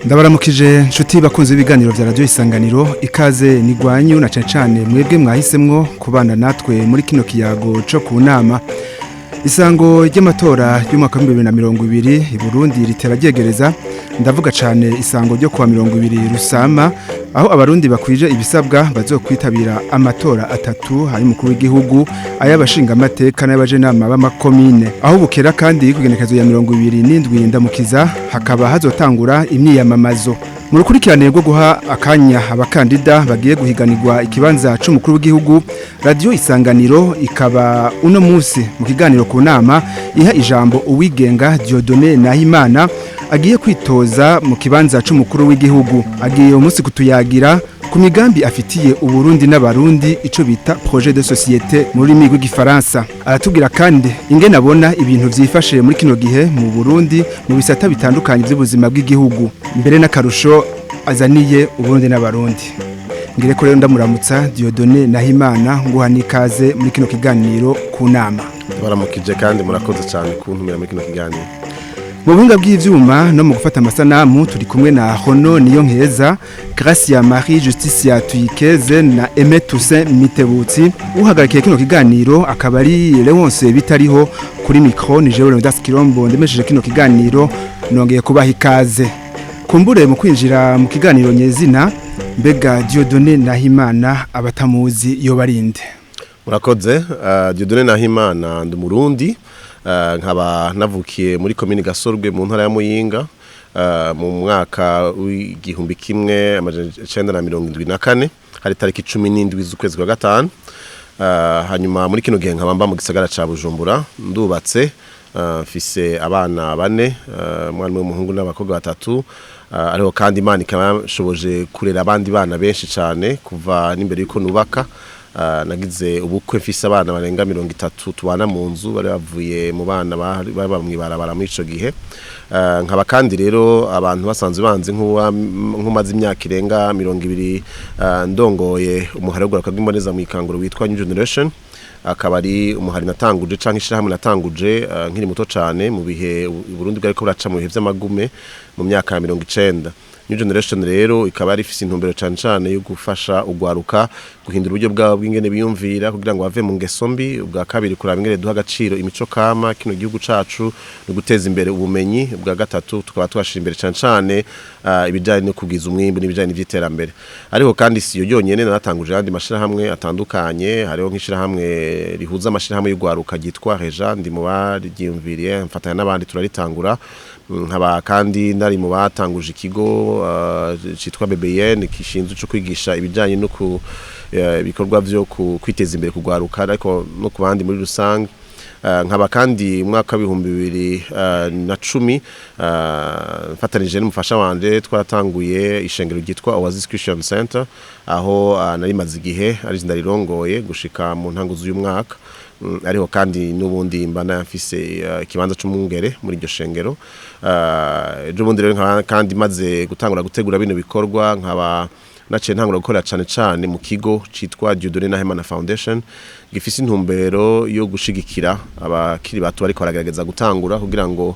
Ndabaramukije nshuti bakunze ibiganiro vya radio Isanganiro, ikaze nigwanyu na cane cane mwebwe mwahisemwo kubana natwe muri kino kiyago co ku nama. Isango ry'amatora y'umwaka wa 2020 i Burundi ritera ryegereza. Ndavuga cane isango ryo kuwa 20 Rusama, aho abarundi bakwije ibisabwa bazokwitabira amatora atatu hari mukuru w'igihugu, ay'abashinga amateka n'abajenama b'amakomine. Aho bukera kandi kugenekezo ya 27 Ndamukiza hakaba hazotangura imyiyamamazo. Mu rukurikirane rwo guha akanya abakandida bagiye guhiganirwa ikibanza c'umukuru w'igihugu, Radio Isanganiro ikaba uno munsi mu kiganiro ku nama iha ijambo uwigenga Dieudonné Nahimana agiye kwitoza mu kibanza c'umukuru w'igihugu. Agiye umunsi kutuyagira ku migambi afitiye Uburundi n'abarundi, ico bita projet de société mu rurimi rw'igifaransa. Aratubwira kandi ingene abona ibintu vyifashe muri kino gihe mu Burundi mu bisata bitandukanye by'ubuzima bw'igihugu, mbere n'akarusho azaniye Uburundi n'abarundi. Ngire ko rero ndamuramutsa Dieudonné Nahimana, nguha n'ikaze muri kino kiganiro ku nama. Baramukije kandi murakoze cyane kuntumira muri kino kiganiro. Mu buhinga bw'ivyuma no mu gufata amasanamu turi kumwe na Hono Niyonkeza, Gracia Marie Justicia Tuyikeze na Aimé Toussaint Mitebutsi. Uhagarikiye kino kiganiro akaba ari Leonce Bitariho. Kuri micro ni Jean Leonidas Kirombo ndemesheje kino kiganiro, nongeye kubaha ikaze. Kumbure mu kwinjira mu kiganiro nyezina, mbega Dieudonné Nahimana abatamuzi yo barinde? Murakoze. Dieudonné Nahimana, ndi Umurundi, nkaba navukiye muri komini Gasorwe mu ntara ya Muyinga mu mwaka w'1974, hari tariki 17 z'ukwezi kwa gatanu. Hanyuma muri kino gihe nkaba mba mu gisagara ca Bujumbura, ndubatse, mfise abana bane, umwana w'umuhungu n'abakobwa batatu. Ariho kandi Imana ikaba yashoboje kurera abandi bana benshi cane kuva n'imbere yuko nubaka. Nagize ubukwe mfise abana barenga 30 tubana mu nzu, bari bavuye mu bana baba mw'ibarabara muri ico gihe. Nkaba kandi rero abantu basanzwe banzi nk'umaze imyaka irenga 20 ndongoye umuhari w'urwaruka rw'imboneza mw'ikanguro witwa New Generation, akaba ari umuhari natanguje canke ishirahamwe natanguje nkiri muto cane mu bihe u Burundi bwariko buraca mu bihe vy'amagume mu myaka ya 90. New Generation rero ikaba yari ifise intumbero cane cane yo gufasha ugwaruka guhindura uburyo bwabo bw'ingene biyumvira kugira ngo bave mu ngeso mbi, ubwa kabiri kuraba ingene duha agaciro imico kama kino gihugu cacu no guteza imbere ubumenyi, ubwa gatatu tukaba twashira imbere cane cane ibijanye no kugwiza umwimbu n'ibijanye n'ivy'iterambere. Ariko kandi si yo yonyene, naratanguje ayandi mashirahamwe atandukanye. Hariho nk'ishirahamwe rihuza amashirahamwe y'ugwaruka ryitwa Reja, ndi mu baryiyumviriye mfatanya n'abandi turaritangura. Nkaba kandi nari mu batanguje ikigo citwa BBN gishinzwe cyo kwigisha ibijanye no ku ibikorwa vyo kwiteza imbere kugwaruka ariko no ku bandi muri rusange. Nkaba kandi umwaka w'2010 mfatanije n'umufasha wanje twaratanguye ishengero ryitwa Oasis Christian Center, aho nari maze igihe ari ndarirongoye gushika mu ntango z'uyu mwaka. Ariho kandi n'ubundi mba mfise ikibanza c'umwungere muri iryo shengero. Ejo bundi rero nkaba kandi maze gutangura gutegura bino bikorwa, nkaba naciye ntangura gukora cane cane mu kigo citwa Dieudonné Nahimana Foundation, gifise intumbero yo gushigikira abakiri bato bariko baragerageza gutangura kugira ngo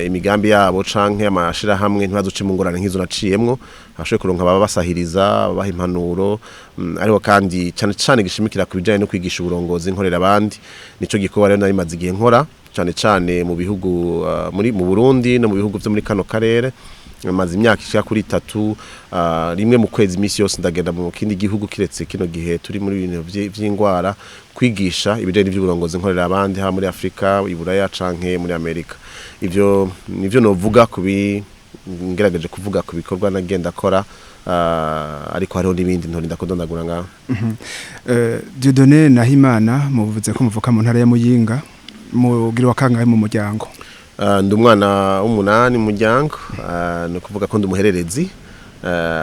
imigambi yabo canke amashirahamwe ntibazoce mu ngorane nk'izo naciyemwo, bashobore kuronka ababa basahiriza, babaha impanuro. Ariko kandi cane cane gishimikira ku bijanye no kwigisha uburongozi nkorera abandi. Nico gikorwa rero nari maze igihe nkora cane cane mu bihugu muri mu Burundi no mu bihugu vyo muri kano karere. Maze imyaka ishika kuri 3, rimwe mu kwezi imisi yose ndagenda mu kindi gihugu, kiretse kino gihe turi muri ibintu vy'ingwara, kwigisha ibijanye n'ivy'uburongozi nkorera abandi, haba muri Afrika, Iburaya canke muri Amerika. Ivyo nivyo novuga kubi ngerageje kuvuga ku bikorwa nagenda akora, ariko hariho n'ibindi ntorinda kudondagura ngaho. Dieudonné Nahimana, muvuze ko muvuka mu ntara ya Muyinga, mugira wa kangahe mu muryango? Ndi umwana w'umunani mu muryango, ni ukuvuga ko ndi umuhererezi.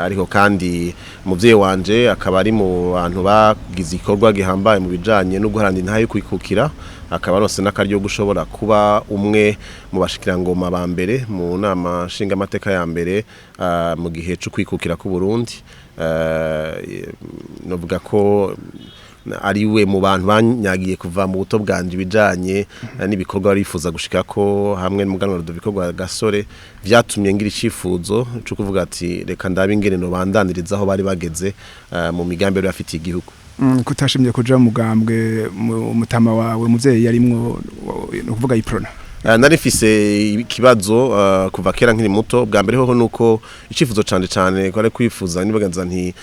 Ariko kandi umuvyeyi wanje akaba ari mu bantu bagize igikorwa gihambaye mu bijanye no guharanira intahe yo kwikukira, akaba aronse n'akaryo gushobora kuba umwe mu bashikirangoma ba mbere mu nama nshingamateka ya mbere mu gihe co kwikukira ku Burundi. Novuga ko ari we mu bantu banyagiye kuva mu buto bwanje ibijanye n'ibikorwa bifuza gushikako hamwe n'umuganwa Rudoviko Rwagasore, vyatumye ngira icifuzo cyo kuvuga ati reka ndabe ingene no bandaniriza aho bari bageze mu migambi yari bafitiye igihugu. Kutashimye kuja mu mugambwe mutama wawe muvyeyi yarimwo, no kuvuga Iprona? Nari mfise ikibazo kuva kera nkiri muto. Bwa mbere hoho nuko icifuzo canje cane kwari kwifuza nibaganza nti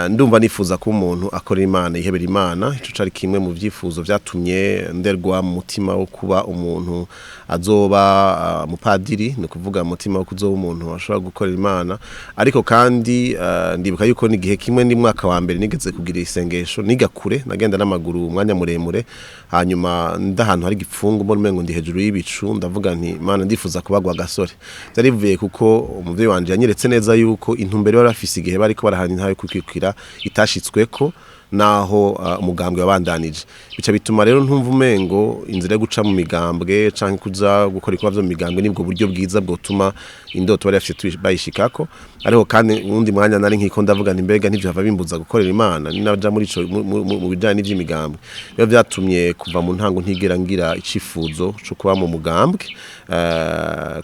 ndumva nifuza ko umuntu akora Imana, yihebera Imana. Ico cari kimwe mu vyifuzo vyatumye nderwa mu mutima wo kuba umuntu azoba mupadiri, ni kuvuga mu mutima wo kuzoba umuntu ashobora gukorera Imana. Ariko kandi ndibuka yuko n'igihe kimwe ndi mwaka wa mbere nigeze kugira isengesho, niga kure, nagenda n'amaguru umwanya muremure, hanyuma ndahantu hari igipfungu mbona umengo ndi hejuru y'ibicu, ndavuga nti Mana, ndifuza kubagwa gasore. Byari bivuye kuko umuvyeyi wanje yanyeretse neza yuko intumbero yari afise igihe bariko barahana intayo kwikukira itashitsweko, naho umugambwe wabandanije. Bica bituma rero ntumva umengo inzira yo guca mu migambwe canke kuza gukora ibikorwa vyo mu migambwe nibwo buryo bwiza bwotuma indoto bari bafise bayishikako. Ariko kandi uwundi mwanya nari nkiko ndavuga nti mbega ntivyo bimbuza gukorera Imana ninaja muri ico mu bijanye n'ivy'imigambwe? Rero vyatumye kuva mu ntango ntigera ngira icifuzo co kuba mu mugambwe,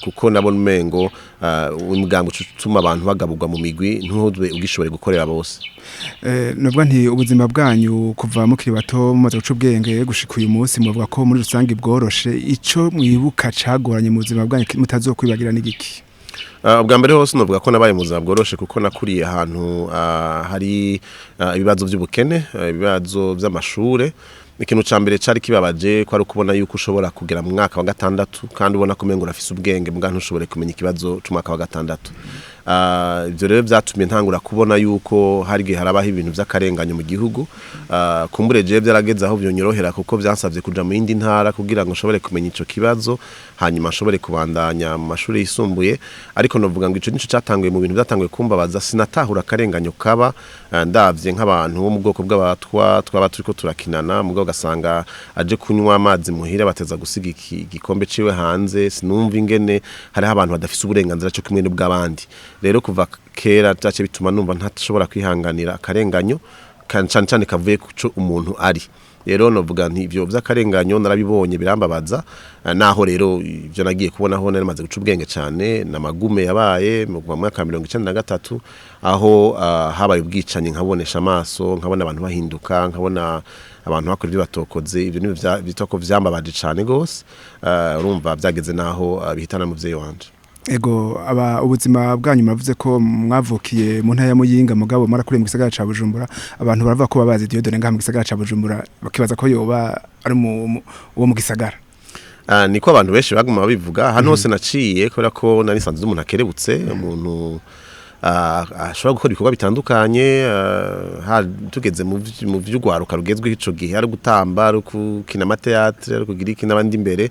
kuko nabona umengo umugambwe utuma abantu bagaburwa mu migwi, ntuhozwe ugishobore gukorera bose. Nubwo nti ubuzima bwanyu kuva mukiri bato mumaze guca ubwenge gushika uyu munsi muvuga ko muri rusange bworoshe, ico mwibuka cagoranye mu buzima bwanyu mutazokwibagira n'igiki? Ubwa mbere hose novuga ko nabaye mu buzima bworoshe, kuko nakuriye ahantu hari ibibazo by'ubukene, ibibazo by'amashure. Ikintu ca mbere cari kibabaje ko ari ukubona yuko ushobora kugera mu mwaka wa gatandatu kandi ubona ko umengo urafise ubwenge, muga ntushobore kumenya ikibazo c'umwaka wa gatandatu. Ivyo rero vyatumye ntangura kubona yuko hari igihe harabaho ibintu vy'akarenganyo mu gihugu. Kumbure jewe vyarageze aho vyonyorohera, kuko vyansavye kuja mu yindi ntara kugira ngo nshobore kumenya ico kibazo, hanyuma nshobore kubandanya mu mashuri yisumbuye. Ariko novuga ngo ico nico catanguye mu bintu vyatanguye kumbabaza. Sinatahura akarenganyo kaba, ndavye nk'abantu bo mu bwoko bw'abatwa twaba turiko turakinana, mugabo ugasanga aje kunywa amazi muhira bateza gusiga igikombe ciwe hanze. Sinumva ingene hariho abantu badafise uburenganzira cyo kimwe n'ubw'abandi. Rero kuva kera vyaciye bituma numva ntashobora kwihanganira akarenganyo, cane cane kavuye kuco umuntu ari. Rero novuga nti ivyo vy'akarenganyo narabibonye birambabaza. Naho rero ivyo nagiye kubonaho nari maze guca ubwenge cane namagume yabaye mu mwaka wa 1993, aho habaye ubwicanyi nkabonesha amaso, nkabona abantu bahinduka, nkabona abantu bakora ibyo batokoze. Ivyo nivyo vyitwa ko vyambabaje cane gose. Urumva vyageze naho bihitana muvyeyi wanje. Ego, aba ubuzima bwanyu muravuze ko mwavukiye mu ntara ya Muyinga, mugabo mwarakuriye mu gisagara ca Bujumbura. Abantu baravuga ko babazi Dieudonné ngaha mu gisagara ca Bujumbura, bakibaza ko yoba ari uwo mu gisagara. Niko abantu benshi baguma babivuga hano hose naciye, kubera ko nari nsanzwe umuntu akerebutse, umuntu ashobora gukora ibikorwa bitandukanye. Tugeze mu vy'ugwaruka rugezweho ico gihe, ari gutamba, ari gukina amateatre, ari kugira iki n'abandi imbere.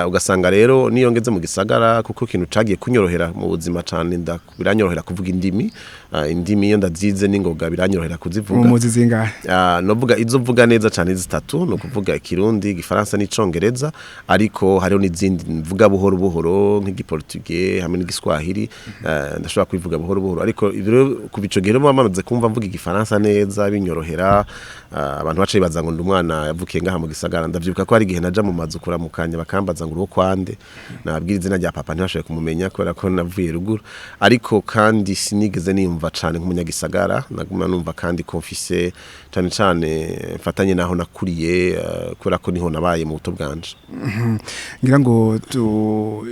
Ugasanga rero niyo ngeze mu gisagara, kuko ikintu cagiye kunyorohera mu buzima cane, biranyorohera kuvuga indimi. Indimi iyo ndazize n'ingoga biranyorohera kuzivuga. Muzi zingahe? Novuga izo mvuga neza cane zitatu, no kuvuga Ikirundi, Igifaransa n'Icongereza, ariko hariho n'izindi mvuga buhoro buhoro nk'Igiportugais hamwe n'Igiswahili. Ndashobora kubivuga buhoro buhoro. Ariko ivyo rero kuva ico gihe rero bamaze kumva mvuga Igifaransa neza binyorohera, abantu baca bibaza ngo ndi umwana yavukiye ngaha mu gisagara. Ndavyibuka ko hari igihe naja mu mazu kuramukanya, bakambaza ngo uruwo kwande, nababwira izina rya papa ntibashoboye kumumenya kubera ko navuye ruguru. Ariko kandi sinigeze niyumva cane nk'umunyagisagara, naguma numva kandi ko mfise cane cane mfatanye naho nakuriye, kubera ko niho nabaye mu buto bwanje. Ngira ngo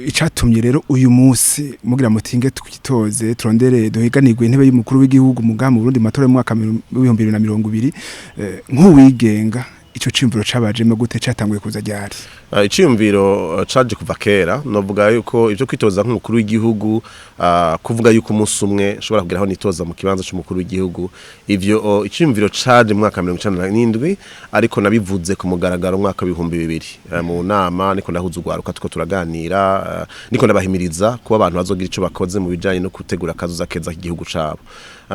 icatumye rero uyu munsi mugira mutinge twitoze, turondere duhiganirwe intebe y'umukuru w'igihugu mugaha mu Burundi mu matora y'umwaka 2020, nk'uwigenga, ico ciyumviro cabajemo gute? Catanguye kuza ryari? Iciyumviro caje kuva kera. Novuga yuko ivyo kwitoza nk'umukuru w'igihugu, kuvuga yuko umunsi umwe nshobora kugira aho nitoza mu kibanza c'umukuru w'igihugu, ivyo iciyumviro caje mu mwaka wa 97, ariko nabivuze ku mugaragaro mu mwaka w'2000 mu nama niko ndahuza urwaruka, tuko turaganira, niko ndabahimiriza kuba abantu bazogira ico bakoze mu bijanye no gutegura akazoza keza k'igihugu cabo.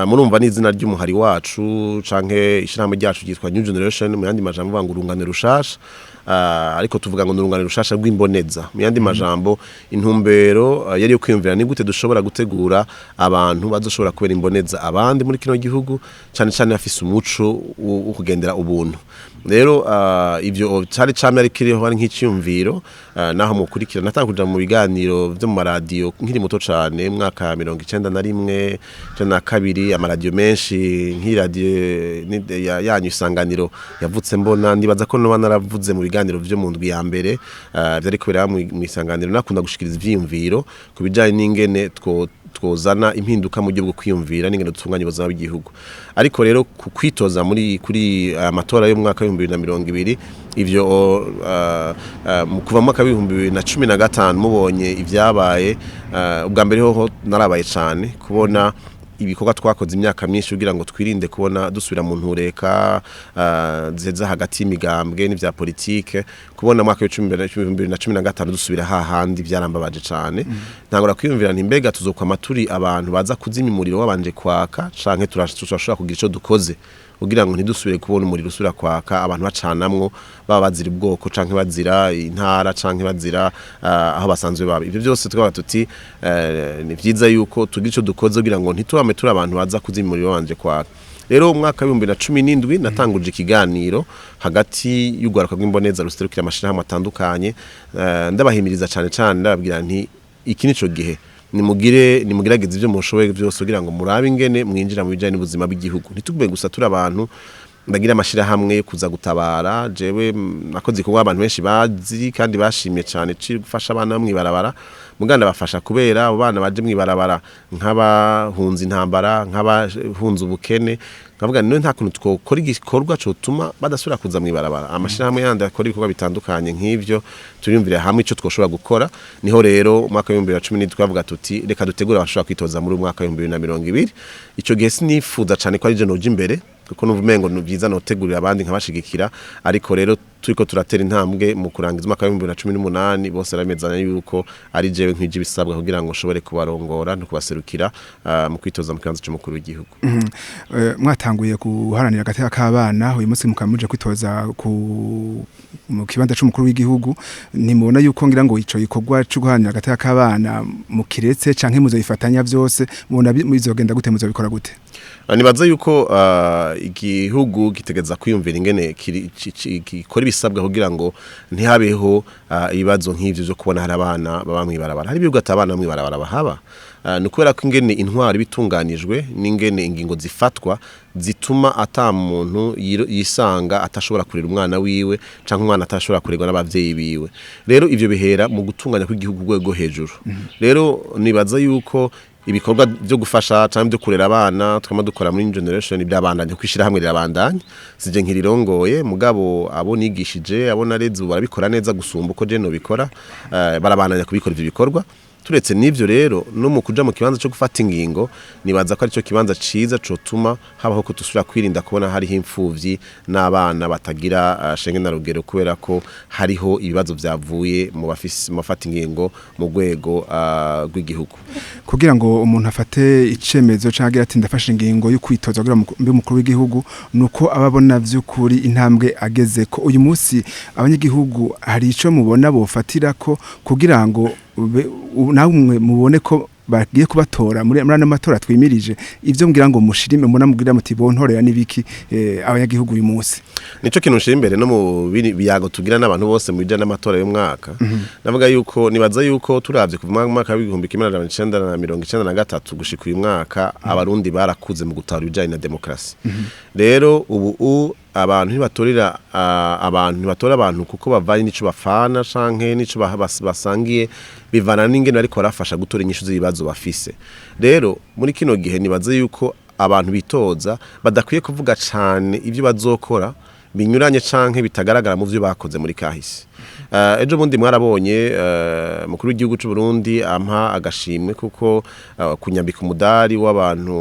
Murumva n'izina ry'umuhari wacu canke ishirahamwe ryacu ryitwa New Generation, mu yandi majambo bavuga ngo urungano rushasha. Ariko tuvuga ngo n'urungano rushasha rw'imboneza. Mu yandi majambo, intumbero yari yo kwiyumvira ni gute dushobora gutegura abantu bazoshobora kubera imboneza abandi muri kino gihugu, cane cane bafise umuco wo kugendera ubuntu. Rero ivyo cari camye ari kiriho, ari nk'iciyumviro. Naho mukurikira natanga kuja mu biganiro vyo mu maradiyo nkiri muto cane, mwaka 91, 92, amaradiyo menshi nk'iradiyo yanyu Isanganiro yavutse mbona. Ndibaza ko noba naravuze mu biganiro vyo mu ndwi ya mbere vyari kubera mu Isanganiro. Nakunda gushikiriza ivyiyumviro ku bijanye n'ingene twozana impinduka mu buryo bwo kwiyumvira n'ingene dutunganya ubuzima bw'igihugu. Ariko rero ku kwitoza muri kuri aya matora y'umwaka w'2020, ivyo mu kuva mu mwaka w'2015 mubonye ivyabaye, ubwa mbere hoho narabaye cane kubona ibikorwa twakoze imyaka myinshi kugira ngo twirinde kubona dusubira mu ntureka ziheza hagati y'imigambwe n'ivya politike, kubona mwaka w'2015 dusubira hahandi byarambabaje cane. Ntangura kwiyumvira nti: mbega tuzokwama turi abantu baza kuzimya umuriro wabanje kwaka, canke turashobora kugira ico dukoze kugira ngo ntidusubire kubona umuriro usubira kwaka, abantu bacanamwo, baba bazira ubwoko canke bazira intara canke bazira aho basanzwe baba? Ivyo byose twaba tuti ni vyiza yuko tugira ico dukoze kugira ngo ntitubame turi abantu baza kuzimya umuriro wabanje kwaka. Rero umwaka w'2017 natanguje ikiganiro hagati y'urwaruka rw'imboneza ruserukira amashirahamwe atandukanye, ndabahimiriza cane cane, ndababwira nti: iki nico gihe, nimugire, nimugerageze ibyo mushoboye byose kugira ngo murabe ingene mwinjira mu bijanye n'ubuzima bw'igihugu, ntitugume gusa turi abantu ndagira amashirahamwe yo kuza gutabara. Jewe nakoze igikorwa abantu benshi bazi kandi bashimye cane, ci gufasha abana bo mw'ibarabara. Muganda bafasha kubera abo bana baje mw'ibarabara nk'abahunze intambara, nk'abahunze ubukene. Nkavuga none nta kuntu twokora igikorwa cotuma badasubira kuza mw'ibarabara? Amashirahamwe yandi akora ibikorwa bitandukanye nk'ivyo, turiyumvira hamwe ico twoshobora gukora. Niho rero umwaka w'2017 twavuga tuti: reka dutegure abashobora kwitoza muri uyu mwaka w'2020. Ico gihe sinifuza cane ko ari je noja imbere, kuko numva umengo ni vyiza notegurira abandi nkabashigikira. Ariko rero turiko turatera intambwe mu kurangiza umwaka w'2018, bose baramezanya yuko ari jewe nkwije ibisabwa kugira ngo nshobore kubarongora no kubaserukira mu kwitoza mu kibanza c'umukuru w'igihugu. Mwatanguye guharanira agateka k'abana, uyu munsi mukaba muje kwitoza ku mu kibanza c'umukuru w'igihugu. Ntimubona yuko ngira ngo ico gikorwa co guharanira agateka k'abana mukiretse, canke muzobifatanya vyose? Mubona bizogenda gute? Muzobikora gute? Nibaza yuko igihugu gitegeza kwiyumvira ingene gikora ibisabwa kugira ngo ntihabeho ibibazo nk'ivyo vyo kubona hari abana baba mw'ibarabara. Hari ibihugu ata abana mw'ibarabara bahaba. Ni ukubera ko ingene intwaro ibitunganijwe n'ingene ingingo zifatwa zituma ata muntu yisanga atashobora kurera umwana wiwe, canke umwana atashobora kurerwa n'abavyeyi biwe. Rero ivyo bihera mu gutunganya kw'igihugu rwego hejuru. Rero nibaza yuko ibikorwa byo gufasha cyangwa byo kurera abana twama dukora muri New Generation byabandanya, kwishira hamwe rirabandanya. Sije nkirirongoye, mugabo abo nigishije, abo nareze, ubu barabikora neza gusumba uko je nobikora. Barabandanya kubikora ivyo bikorwa. Turetse n'ivyo rero, no mu kuja mu kibanza cyo gufata ingingo, nibaza ko arico kibanza ciza cotuma habaho ko dusubira kwirinda kubona hariho imfuvyi n'abana batagira shenge na rugero, kubera ko hariho ibibazo vyavuye mu bafise mu bafata ingingo mu rwego rw'igihugu. Kugira ngo umuntu afate icemezo canke agira ati: ndafashe ingingo yo kwitoza kugira mbe umukuru w'igihugu, nuko aba abona vy'ukuri intambwe ageze ko. Uyu munsi abanyagihugu hari ico mubona bofatira ko kugira ngo namwe mubone ko bagiye kubatora muri ano matora twimirije? Ivyo mbwira ngo mushirime, mubona mubwira muti bontorera n'ibiki abanyagihugu uyu munsi? Nico kintu nshira imbere no mu biyago tugira n'abantu bose mu bijanye n'amatora y'umwaka. Navuga yuko nibaza yuko turavye kuva mu mwaka w'1993 gushika uyu mwaka, Abarundi barakuze mu gutahura ibijanye na demokarasi. Rero ubu abantu ntibatorera abantu, ntibatora abantu kuko bavanye n'ico bafana canke n'ico basangiye, bivana n'ingene bariko barafasha gutora inyishu z'ibibazo bafise. Rero muri kino gihe nibaze yuko abantu bitoza badakwiye kuvuga cane ivyo bazokora binyuranye canke bitagaragara mu vyo bakoze muri kahise. Ejo bundi mwarabonye mukuru w'igihugu c'u Burundi ampa agashimwe kuko kunyambika umudari w'abantu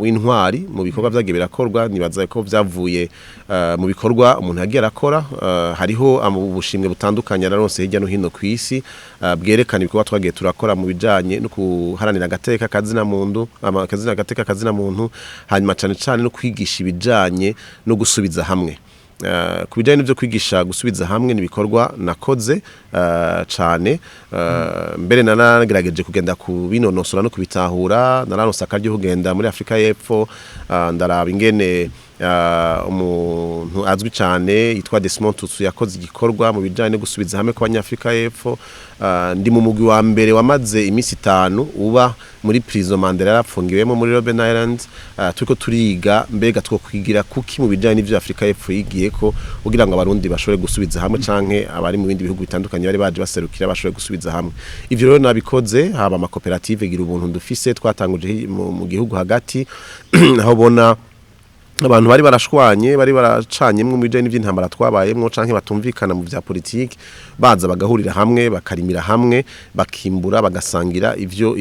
w'intwari mu bikorwa vyagiye birakorwa. Nibaza ko vyavuye mu bikorwa umuntu yagiye arakora. Hariho ubushimwe butandukanye araronse hirya no hino kw'isi, bwerekana ibikorwa twagiye turakora mu bijanye no kuharanira agateka kazina muntu, kazina agateka kazina muntu, hanyuma cane cane no kwigisha ibijanye no gusubiza hamwe. Ku bijyanye n'ibyo kwigisha gusubiza hamwe n'ibikorwa nakoze cane, mbere naragerageje kugenda kubinonosora no kubitahura. Nararonse akaryo kugenda muri Afrika y'Epfo, ndaraba ingene umuntu azwi cane yitwa Desmond Tutu yakoze igikorwa mu bijyanye no gusubiza hamwe kw'Abanyafrika y'Epfo. Ndi mu mugwi wa mbere wamaze iminsi 5 uba muri prison Mandela yarapfungiwemo muri Robben Island, turiko turiga mbega two kwigira kuki mu bijyanye n'ivyo Afrika y'Epfo yigiye ko kugira ngo Abarundi bashobore gusubiza hamwe, canke abari mu bindi bihugu bitandukanye bari baje baserukira bashobore gusubiza hamwe. Ivyo rero nabikoze, haba amakoperative gira ubuntu dufise twatanguje mu gihugu hagati, aho bona abantu bari barashwanye, bari baracanyemwo mu bijanye n'ivy'intambara twabayemwo, canke batumvikana mu vya politiki, baza bagahurira hamwe, bakarimira hamwe, bakimbura, bagasangira ivyo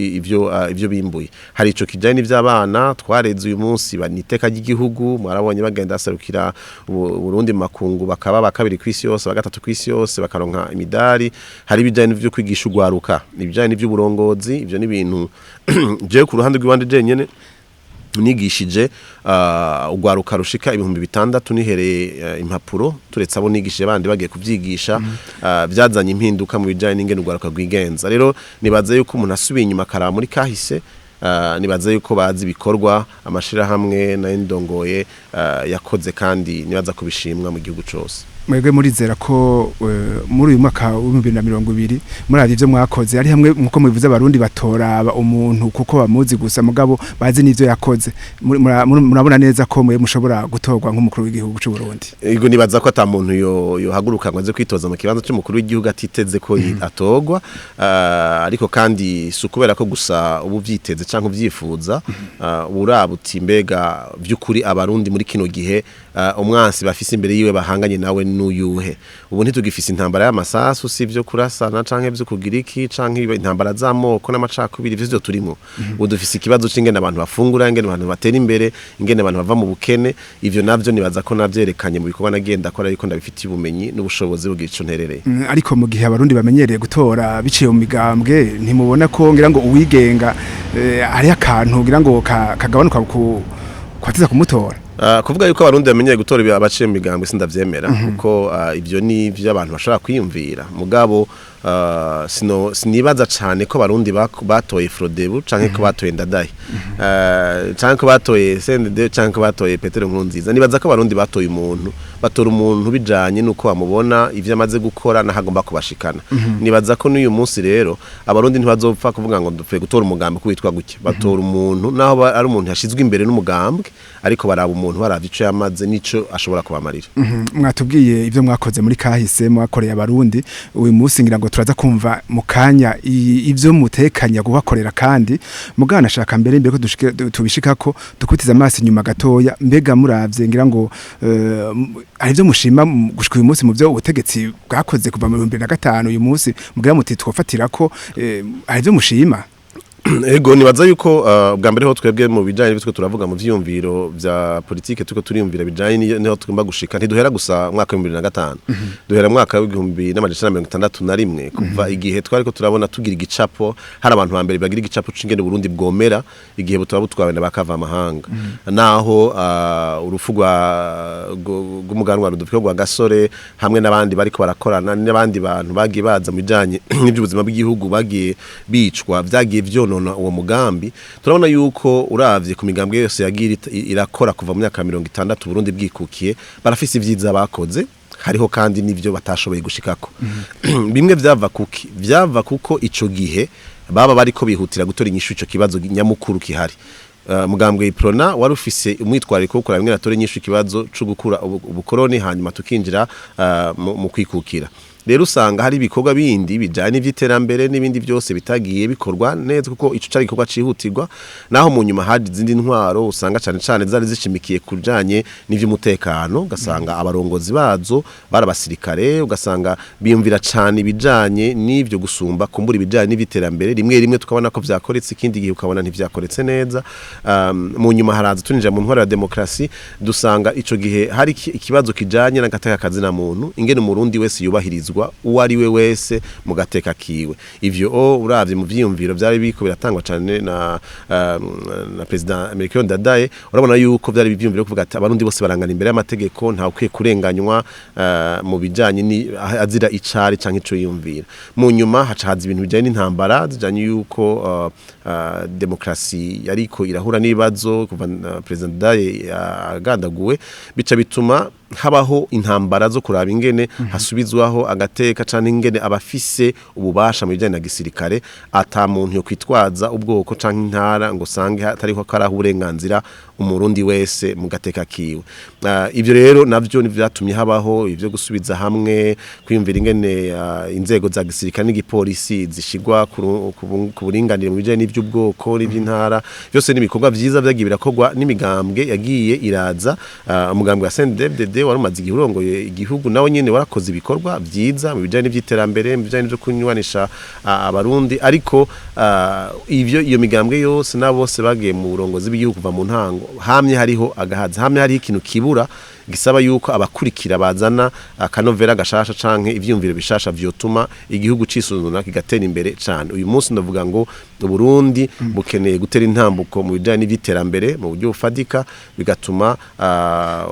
bimbuye. Hari ico kijanye n'ivy'abana twareze uyu munsi baniteka ry'igihugu, mwarabonye bagenda baserukira Burundi mu makungu, bakaba bakabiri kw'isi yose, bagatatu kw'isi yose, bakaronka imidari. Hari ibijanye n'ivyo kwigisha ugwaruka, ibijanye n'ivy'uburongozi. Ivyo ni ibintu jewe ku ruhande rw'iwanje jenyene nigishije ugwaruka rushika 6000, nihereye impapuro, turetse abo nigishije bandi bagiye kuvyigisha. Byazanye impinduka mu bijanye n'ingene ugwaruka rwigenza. Rero nibaze yuko umuntu asubiye inyuma akaraba muri kahise, nibaze yuko bazi ibikorwa amashirahamwe nayo ndongoye yakoze, kandi nibaza kubishimwa mu gihugu cose. Mwebwe murizera ko muri uyu mwaka wa 2020, muri ivyo mwakoze ari hamwe, nkuko mubivuze, Abarundi batoraba umuntu kuko bamuzi gusa, mugabo bazi n'ivyo yakoze, murabona neza ko mwe mushobora gutorwa nk'umukuru w'igihugu c'u Burundi? Ego, nibaza ko ata muntu yo haguruka ngo aze kwitoza mu kibanza c'umukuru w'igihugu atiteze ko atorwa. Ariko kandi si ukubera ko gusa ubu vyiteze canke uvyifuza, uraba uti mbega vy'ukuri Abarundi muri kino gihe, umwansi bafise imbere yiwe bahanganye nawe n'uyuhe? Ubu ntitugifise intambara y'amasasu, si ivyo kurasana canke vyo kugira iki, canke intambara z'amoko n'amacakubiri. Ivyo vyo turimo ubu, dufise ikibazo c'ingene abantu bafungura, ingene abantu batera imbere, ingene abantu bava mu bukene. Ivyo navyo nibaza ko navyerekanye mu bikorwa nagenda akora, yuko ndabifitiye ubumenyi n'ubushobozi bugira ico nterereye. Ariko mu gihe Abarundi bamenyereye gutora biciye mu migambwe, ntimubona ko ngira ngo uwigenga hari akantu ngira ngo kagabanuka ku kwatiza kumutora? Kuvuga yuko Abarundi bamenyereye gutora abaciye mu migambwe sindavyemera, kuko ivyo ni ivyo abantu bashobora kwiyumvira, mugabo sino sinibaza cane ko Abarundi batoye Frodebu, canke ko batoye Ndadaye, canke ko batoye CNDD, canke ko batoye Petero Nkurunziza. Nibaza ko Abarundi batoye umuntu, batora umuntu bijanye nuko bamubona, ivyo amaze gukora naho agomba kubashikana. Nibaza ko n'uyu munsi rero Abarundi ntibazopfa kuvuga ngo dupfuye gutora umugambi ko witwa gutya. Batora umuntu naho ari umuntu yashizwe imbere n'umugambwe, ariko baraba umuntu, baraba ico yamaze n'ico ashobora kubamarira. Mwatubwiye ibyo mwakoze muri kahise, mwakoreye Abarundi. Uyu munsi ngira ngo turaza kumva mu kanya ibyo mutekanya gubakorera. Kandi mugana ashaka mbere ko tubishikako, dukutiza amaso inyuma gatoya. Mbega muravye, ngira ngo hari ibyo mushima gushika uyu munsi mu byo ubutegetsi bwakoze kuva mu 2005, uyu munsi mugira muti twofatira ko hari ibyo mushima? Ego, nibaza yuko bwa mbere ho twebwe mu bijanye n'ibyo turavuga mu vyiyumviro vya politike, turiko turiyumvira bijanye niho tugomba gushika, ntiduhera gusa mwaka wa 2005, duhera mwaka wa 1961, kuva igihe twariko turabona tugira igicapo. Hari abantu ba mbere bagira igicapo c'ingene Burundi bwomera igihe butaba butwawe n'abakava amahanga, naho urupfu rw'umuganwa Rudoviko rwa Gasore hamwe n'abandi bariko barakorana n'abandi bantu bagiye baza mu bijanye n'iby'ubuzima bw'igihugu bagiye bicwa, vyagiye vyonona uwo mugambi. Turabona yuko uravye ku migambwe yose yagiye irakora kuva mu myaka 60 Burundi bwikukiye, barafise ivyiza bakoze, hariho kandi n'ivyo batashoboye gushikako. Bimwe vyava kuki? Vyava kuko ico gihe baba bariko bihutira gutora inyishu ico kibazo nyamukuru kihari. Mugambwe Iprona wari ufise umwitwariko wo kuraba ingene atora inyishu ikibazo co gukura ubukoroni, hanyuma tukinjira mu kwikukira. Rero usanga hari ibikorwa bindi bijanye n'ivy'iterambere n'ibindi byose bitagiye bikorwa neza, kuko ico cari igikorwa cihutirwa. Naho mu nyuma haje izindi ntwaro, usanga cane cane zari zishimikiye kujanye n'ivy'umutekano, ugasanga abarongozi bazo bari abasirikare, ugasanga biyumvira cane ibijanye n'ivyo gusumba kumbura ibijanye n'ivy'iterambere. Rimwe rimwe tukabona ko vyakoretse, ikindi gihe ukabona ntivyakoretse neza. Mu nyuma haraza tuninjira mu ntwaro ya demokrasi, dusanga ico gihe hari ikibazo kijanye n'agateka kazina muntu, ingene Umurundi wese yubahirizwa. hubahirizwa uwo ari we wese mu gateka kiwe. Ivyo uravye mu vyiyumviro vyari biko biratangwa cane na President Melchior Ndadaye, urabona yuko vyari ivyiyumviro kuvuga ati abarundi bose barangana imbere y'amategeko, nta ukwiye kurenganywa mu bijanye ni azira icari canke ico yiyumvira. Mu nyuma haca haza ibintu bijanye n'intambara zijanye yuko demokrasi yariko irahura n'ibibazo kuva President Ndadaye agandaguwe, bica bituma habaho intambara zo kuraba ingene hasubizwaho agateka canke ingene abafise ububasha mu bijanye na gisirikare, ata muntu yo kwitwaza ubwoko canke intara ngo sange hatariho karaho uburenganzira umurundi wese mu gateka kiwe. Ivyo rero navyo ni vyatumye habaho ivyo gusubiza hamwe, kwiyumvira ingene inzego za gisirikare n'igipolisi zishigwa ku buringanire mu bijanye n'ivy'ubwoko n'ivy'intara. Byose ni ibikorwa vyiza vyagiye birakorwa n'imigambwe yagiye iraza. Umugambwe wa CNDD-FDD wari umaze igihe urongoye igihugu, nawe nyene warakoze ibikorwa vyiza mu bijanye n'ivy'iterambere, mu bijanye n'ivyo kunywanisha abarundi, ariko ivyo iyo migambwe yose na bose bagiye mu burongozi bw'igihugu kuva mu ntango, hamye hariho agahazi, hamye hariho ikintu kibura gisaba yuko abakurikira bazana akanovera gashasha canke ivyumviro bishasha vyotuma igihugu cisuzuma kigatera imbere cane. Uyu munsi ndavuga ngo Burundi bukeneye gutera intambuko mu bijanye n'ivy'iterambere mu buryo bufatika, bigatuma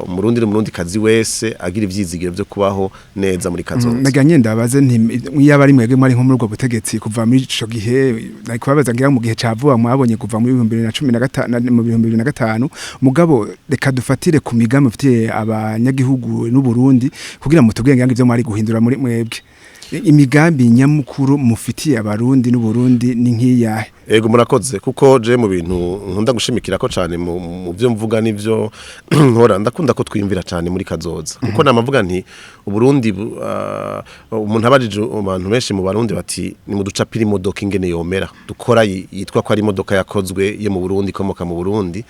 umurundi n'umurundi kazi wese agira ivyizigiro vyo kubaho neza muri kazoza. Nagira ndabaze nti yaba ari mwebwe mwari nko muri ubwo butegetsi kuva muri ico gihe, nari kubabaza ngira mu gihe ca vuba mwabonye kuva muri 2015 mu 2005, mugabo reka dufatire ku migambi mufitiye abanyagihugu n'u Burundi kugira mutubwire ngira ivyo mwari guhindura muri mwebwe. Imigambi nyamukuru mufitiye abarundi n'u Burundi ni nkiyahe? Ego, murakoze, kuko je mu bintu nkunda gushimikira ko cane mu byo mvuga n'ivyo nkora, ndakunda ko twiyumvira cane muri kazoza, kuko namavuga nti Uburundi umuntu abajije abantu benshi mu Barundi bati ni mu ducapira imodoka ingene yomera dukora yitwa ko ari imodoka yakozwe yo mu Burundi, ikomoka mu Burundi,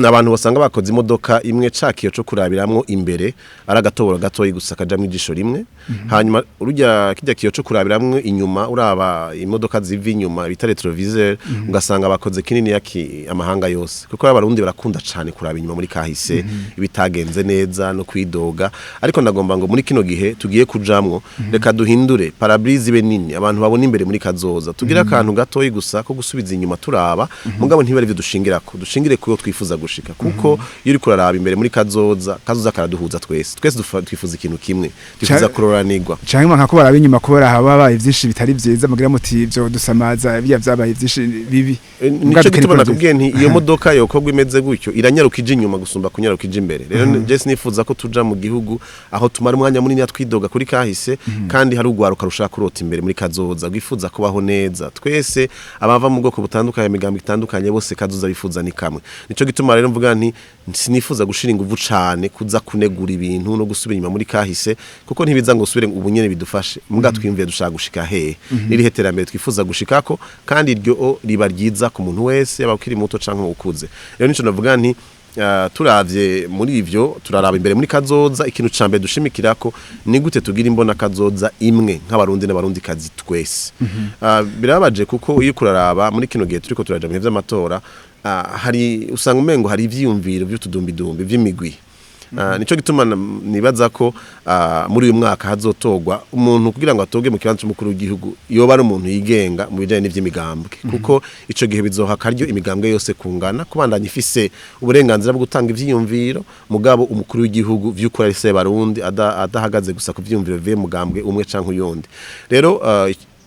abantu basanga bakoze imodoka imwe cakiyo co kurabiramwo imbere ari agatoboro gatoyi gusa kajamwo ijisho rimwe, hanyuma urujya kijya kiyo co kurabiramwo inyuma uraba imodoka ziva inyuma bita rétroviseur, ugasanga bakoze kinini yaki amahanga yose, kuko abarundi barakunda cane kuraba inyuma muri kahise ibitagenze neza no kwidoga. Ariko ndagomba ngo muri kino gihe tugiye kujamwo, reka duhindure pare-brise ibe nini, abantu babona imbere muri kazoza, tugira akantu gatoyi gusa ko gusubiza inyuma turaba, mugabo ntibari ivyo dushingirako, dushingire kuyo twifuza gushika, kuko iyo uriko uraraba imbere muri kazoza, kazoza karaduhuza twese, twese twifuza ikintu kimwe, twifuza kuroranirwa. Canke nka ko baraba inyuma kubera habaye vyinshi bitari vyiza, mugira muti ivyo dusamaza biya vyabaye vyinshi bibi. Nico gituma nakubwiye nti iyo modoka yokorwa imeze gutyo iranyaruka ije inyuma gusumba kunyaruka ije imbere. Rero je sinifuza ko tuja mu gihugu aho tumara umwanya munini twidoga kuri kahise, kandi hari ugwaruka rushaka kurota imbere muri kazoza, rwifuza kubaho neza. Twese abava mu bwoko butandukanye, imigambi itandukanye, bose kazoza bifuza ni kamwe. Nico gituma rero mvuga nti sinifuza gushira inguvu cane kuza kunegura ibintu no gusubira inyuma muri kahise, kuko ntibiza ngo usubire ubu nyene bidufashe. Muga twiyumviye dushaka gushika hehe, nirihe terambere twifuza gushikako, kandi iryo riba ryiza ku muntu wese, yaba ukiri muto canke ukuze. Rero nico navuga nti turavye muri ivyo turaraba imbere muri kazoza, ikintu ca mbere dushimikirako ni gute tugira imbona kazoza imwe nk'abarundi n'abarundi kazi twese. Birababaje kuko iyo kuraraba muri kino gihe turiko turaja mu bihe vy'amatora, hari usanga umengo hari ivyiyumviro vy'utudumbidumbi vy'imigwi. Nico gituma nibaza ko muri uyu mwaka hazotogwa umuntu kugira ngo atoge mu kibanza c'umukuru w'igihugu yoba ari umuntu yigenga mu bijanye n'ivy'imigambwe, kuko ico gihe bizoha akaryo imigambwe yose kungana kubandanya ifise uburenganzira bwo gutanga ivyiyumviro, mugabo umukuru w'igihugu vy'ukuri ari se barundi adahagaze gusa ku vyiyumviro bivuye mugambwe umwe canke uyundi. Rero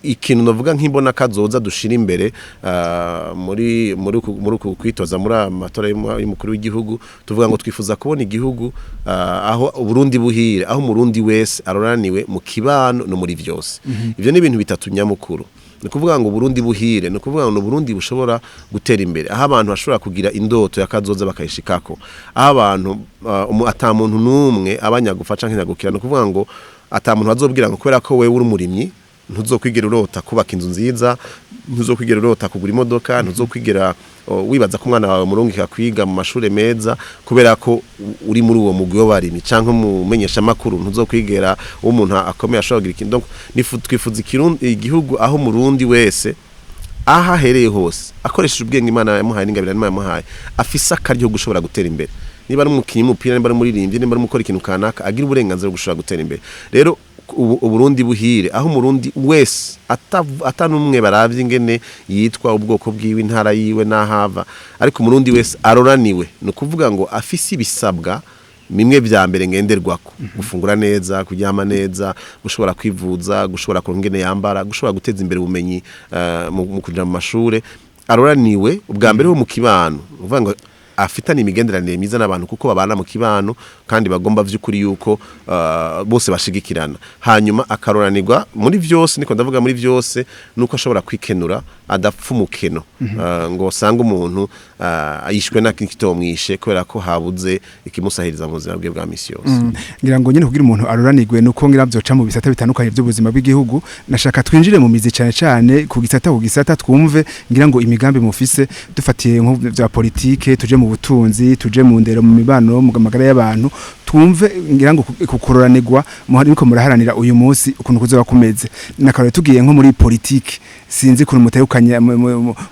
ikintu novuga nk'imbona kazoza dushira imbere muri muri uku- muri uku kwitoza muri amatora y'umukuru w'igihugu, tuvuga ngo twifuza kubona igihugu aho Uburundi buhire, aho umurundi wese aroraniwe mu kibano no muri vyose. Ivyo ni ibintu bitatu nyamukuru. Ni ukuvuga ngo Burundi buhire, ni ukuvuga ngo Burundi bushobora gutera imbere, aho abantu bashobora kugira indoto ya kazoza bakayishikako, aho abantu ata muntu n'umwe abanyagufa canke nyagukira. Ni ukuvuga ngo ata muntu azobwira ngo kubera ko wewe uri umurimyi ntuzokwigera urota kubaka inzu nziza, ntuzokwigera urota kugura imodoka, ntuzokwigera wibaza ko umwana wawe murungika kwiga mu mashure meza kubera ko uri muri uwo mugwi w'abarimyi, canke mu menyesha makuru ntuzokwigera umuntu akomeye ashobora kugira ikintu. Donc twifuza igihugu aho umurundi wese aho ahereye hose akoresheje ubwenge Imana yamuhaye n'ingabire Imana yamuhaye afise akaryo ko gushobora gutera imbere, niba ari umukinyi w'umupira, niba ari umuririmbyi, niba ari umukora ikintu kanaka, agira uburenganzira bwo gushobora gutera imbere. Rero Uburundi buhire, aho umurundi wese atanumwe baravye ingene yitwa, ubwoko bwiwe, intara yiwe n'ahava, ariko umurundi wese aroraniwe, ni ukuvuga ngo afise ibisabwa bimwe vya mbere ngenderwako: gufungura neza, kuryama neza, gushobora kwivuza, gushobora kuronka ingene yambara, gushobora guteza imbere ubumenyi mu kuja mu mashure. Aroraniwe ubwa mbere ho mu kibano, uvuga ngo afitanye imigenderanire myiza n'abantu kuko babana mu kibano kandi bagomba vy'ukuri yuko bose bashigikirana. Hanyuma akaroranirwa muri vyose, niko ndavuga muri vyose, nuko ashobora kwikenura, adapfa umukeno, ngo usange umuntu yishwe n'ikitomwishe kubera ko habuze ikimusahiriza mu buzima bwe bwa misi yose. Ngira ngo nyine kugira umuntu aroranirwe nuko ngira byoca mu bisata bitandukanye by'ubuzima bw'igihugu. Nashaka twinjire mu mizi cyane cyane ku gisata twumve ngira ngo imigambi mufise, dufatiye nko bya politike, tuje mu butunzi, tuje mu ndero, mu mibano, mu magara y'abantu, twumve ngira ngo kukuroranirwa muhariko muraharanira uyu munsi ukuntu kuzoba kumeze. Nakarore tugiye nko muri politike, sinzi ukuntu mutekanye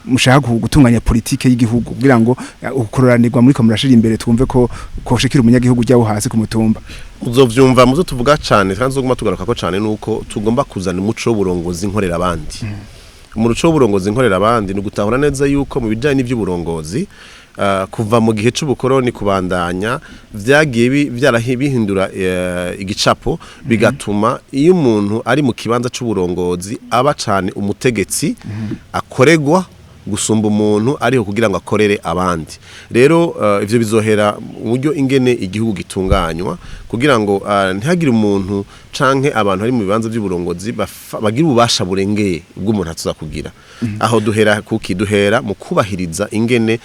mushaka gutunganya politike y'igihugu kugira ngo ukuroranirwa muriko murashira imbere twumve ko koshikira umunyagihugu ujyaho hasi ku mutumba. Uzovyumva muzo tuvuga cane kandi uzoguma tugaruka ko cane, nuko tugomba kuzana umuco w'uburongozi nkorera abandi. Umuco w'uburongozi nkorera abandi ni ugutahura neza yuko mu bijanye n'ivy'uburongozi, kuva mu gihe c'ubukoroni kubandanya, vyagiye bihindura igicapo, bigatuma iyo umuntu ari mu kibanza c'uburongozi aba cane umutegetsi akoregwa gusumba umuntu ariho kugira ngo akorere abandi. Rero ivyo bizohera mu buryo ingene igihugu gitunganywa, kugira ngo ntihagire umuntu canke abantu bari mu bibanza by'uburongozi bagira ububasha burengeye ubw'umuntu atuza kugira. Aho duhera kuki? Duhera mu kubahiriza ingene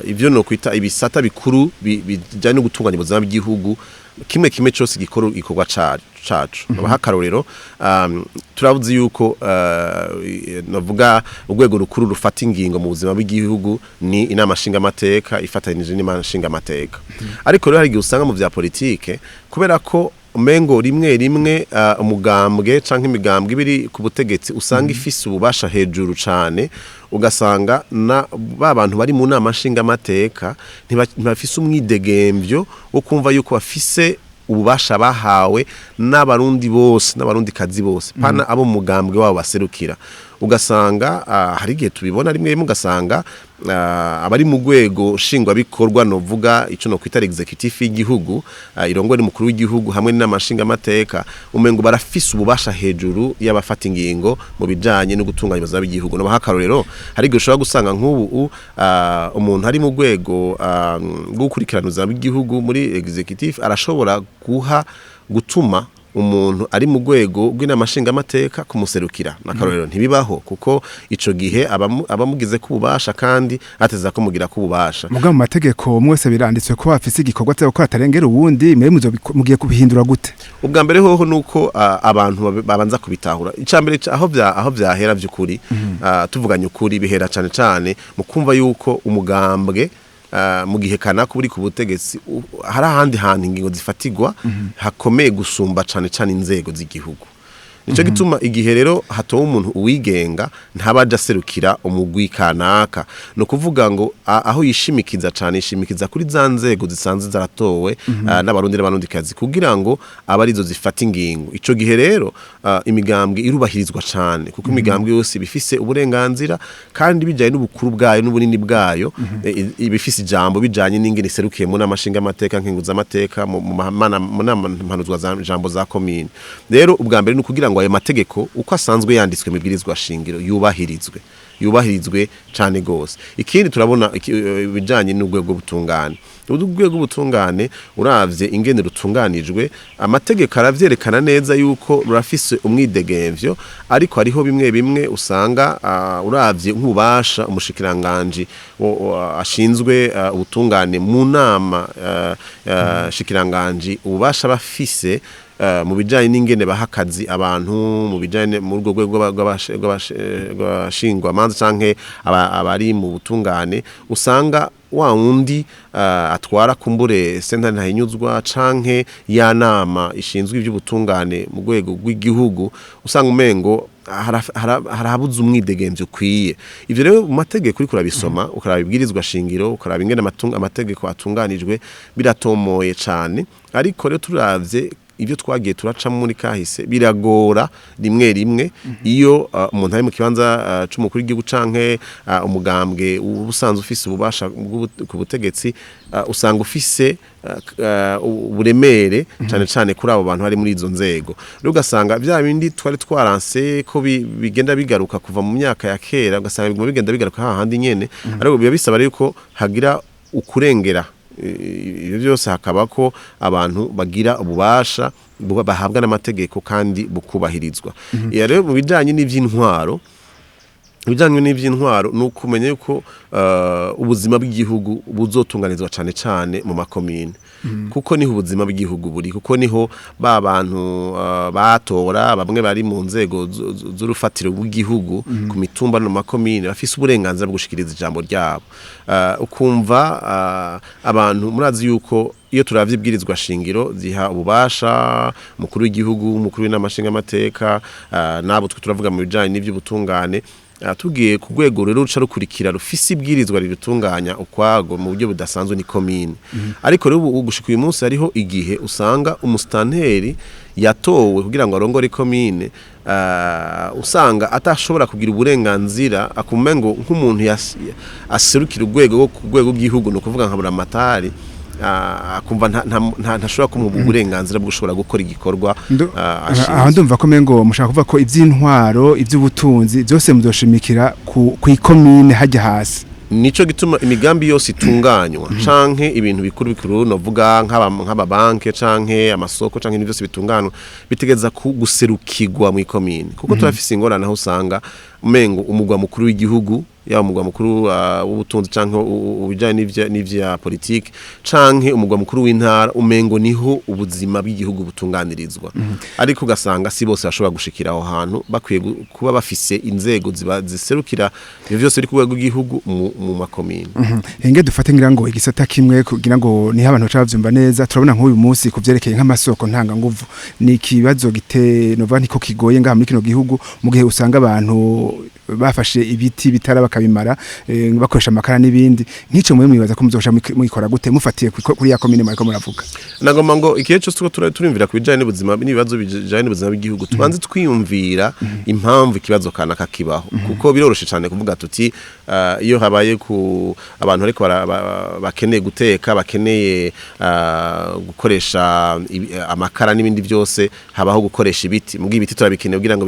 ivyo no kwita ibisata bikuru bijanye no gutunganya ubuzima bw'igihugu, kimwe kimwe cyose gikora igikorwa cacu. Nabaha akarorero, turabuzi yuko navuga urwego rukuru rufata ingingo mu buzima bw'igihugu ni inama nshingamateka ifatanije n'inama nshingamateka. Ariko rero hari igihe usanga mu vya politike, kubera ko umengo rimwe rimwe umugambwe canke imigambwe ibiri ku butegetsi usanga ifise ububasha hejuru cane, ugasanga na ba bantu bari mu nama nshingamateka ntibafise umwidegemvyo wo kumva yuko bafise ububasha bahawe n'abarundi bose n'abarundi kazi bose, pana abo mu mugambwe wabo baserukira. Ugasanga hari igihe tubibona rimwe rimwe, ugasanga abari mu rwego nshingwabikorwa, novuga ico no kwita executive y'igihugu, irongowe n'umukuru w'igihugu hamwe n'inama nshingamateka, umengo barafise ububasha hejuru y'abafata ingingo mu bijanye no gutunganya ubuzima bw'igihugu. No akarorero, hari igihe ushobora gusanga nk'ubu umuntu ari mu rwego rwo gukurikirana ubuzima bw'igihugu muri executive arashobora guha gutuma umuntu ari mu rwego rw'inama nshingamateka kumuserukira. N'akarorero, ntibibaho, kuko ico gihe abamugize ko ububasha kandi ateza ko mugira ko ububasha. Muga mu mategeko mwese biranditswe ko afise igikorwa cyo gukora atarengera uwundi. Mwe mugiye kubihindura gute? Ubwa mbere hoho nuko abantu babanza kubitahura. Icambere aho vyahera vy'ukuri, tuvuganye ukuri, bihera cane cane mu kumva yuko umugambwe mu gihe kanaka uri ku butegetsi hari ahandi hantu ingingo zifatigwa hakomeye gusumba cane cane inzego z'igihugu. Nico gituma igihe rero hatowe umuntu uwigenga, ntabaje aserukira umugwi kanaka, no kuvuga ngo aho yishimikiza cane, yishimikiza kuri za nzego zisanzwe zaratowe n'abarundi n'abarundikazi kugira ngo abe arizo zifata ingingo. Ico gihe rero imigambwe irubahirizwa cane, kuko imigambwe yose ibifise uburenganzira kandi bijanye n'ubukuru bwayo n'ubunini bwayo, ibifise ijambo bijanye n'ingene iserukiye mu nama nshingamateka, nkenguzamateka, mu nama mpanuzwa za jambo za komine. Rero ubwa mbere ni ukugira ngo ayo mategeko uko asanzwe yanditswe mu ibwirizwa shingiro yubahirizwe cane gose. Ikindi turabona ibijanye n'urwego rw'ubutungane. Urwego rw'ubutungane, uravye ingene rutunganijwe, amategeko aravyerekana neza yuko rurafise umwidegemvyo, ariko hariho bimwe bimwe usanga uravye nk'ububasha umushikiranganji ashinzwe ubutungane mu nama shikiranganji, ububasha bafise mu bijanye n'ingene baha akazi abantu mu bijanye mu rwego rw'abashingwamanza canke abari mu butungane, usanga wa wundi atwara kumbure sentare ntahinyuzwa canke ya nama ishinzwe iby'ubutungane mu rwego rw'igihugu, usanga umengo harabuze umwidegemvyo ukwiye. Ivyo rero mu mategeko uriko urabisoma, ukaraba ibwirizwa shingiro, ukaraba ingene amategeko atunganijwe, biratomoye cane. Ariko rero turavye Ibyo twagiye turacamo muri kahise biragora rimwe rimwe iyo umuntu ari mu kibanza c'umukuru w'igihugu canke umugambwe uba usanzwe ufise ububasha ku butegetsi, usanga ufise uburemere cane cane kuri abo bantu bari muri izo nzego. Rero ugasanga vya bindi twari twaranse ko bigenda bigaruka kuva mu myaka ya kera, ugasanga biguma bigenda bigaruka hahandi nyene. Ariko biba bisaba rero ko hagira ukurengera ibyo byose, hakaba ko abantu bagira ububasha bahabwa n'amategeko kandi bukubahirizwa. Iyo rero mu bijanye n'ivy'intwaro, ibijyanye n'iby'intwaro ni ukumenya yuko ubuzima bw'igihugu buzotunganizwa cyane cyane mu makomine, kuko niho ubuzima bw'igihugu buri, kuko niho ba bantu batora bamwe bari mu nzego z'urufatiro rw'igihugu ku mitumba no mu makomine bafise uburenganzira bwo gushikiriza ijambo ryabo. Ukumva abantu murazi yuko iyo turavye ibwirizwa shingiro ziha ububasha umukuru w'igihugu, umukuru w'inama nshingamateka, nabo twe turavuga mu bijanye n'ivy'ubutungane. Tugiye ku rwego rero ruca rukurikira rufise ibwirizwa rirutunganya ukwago mu buryo budasanzwe ni komine. Ariko rero ubu gushika uyu munsi hariho igihe usanga umusitanteri yatowe kugira ngo arongore komine, usanga atashobora kugira uburenganzira, akumva ngo nk'umuntu aserukira urwego rwo ku rwego rw'igihugu, ni ukuvuga nka buramatari, akumva ntashobora kumuha uburenganzira bwo gushobora gukora igikorwa Aho ashinzwe. Ndumva ko mengo mushaka kuvuga ko ivy'intwaro, ivy'ubutunzi byose muzoshimikira ku ikomine hajya hasi. Nico gituma imigambi yose itunganywa canke ibintu bikuru bikuru, novuga nk'aba banke canke amasoko canke ibintu byose bitunganywa, bitegeza ku guserukirwa mu ikomine, kuko turafise ingorane aho usanga umengo umugwa mukuru w'igihugu, yaba umugwa mukuru w'ubutunzi canke ubijanye n'ivya politike canke umugwa mukuru w'intara, umengo niho ubuzima bw'igihugu butunganirizwa. Ariko ugasanga si bose bashobora gushikira aho hantu, bakwiye kuba bafise inzego ziba ziserukira ivyo vyose biri ku rwego rw'igihugu mu makomine. Henge dufate ngira ngo igisata kimwe kugira ngo niho abantu baca bavyumva neza. Turabona nk'uyu munsi kuvyerekeye nk'amasoko ntanganguvu ni ikibazo gite nova niko kigoye ngaha muri kino gihugu, mu gihe usanga abantu bafashe ibiti bitara bakabimara, bakoresha amakara n'ibindi nk'ico. Mwe mwibaza ko muzosha muyikora gute mufatiye kuri ya komine mwariko muravuga? Nagomba ngo ikihe cyose tuko turiyumvira ku bijanye n'ubuzima n'ibibazo bijanye n'ubuzima bw'igihugu, tubanze twiyumvira impamvu ikibazo kanaka kibaho, kuko biroroshe cyane kuvuga tuti iyo habaye ku abantu ariko bakeneye guteka, bakeneye gukoresha amakara n'ibindi byose, habaho gukoresha ibiti. Mugi ibiti turabikeneye kugira ngo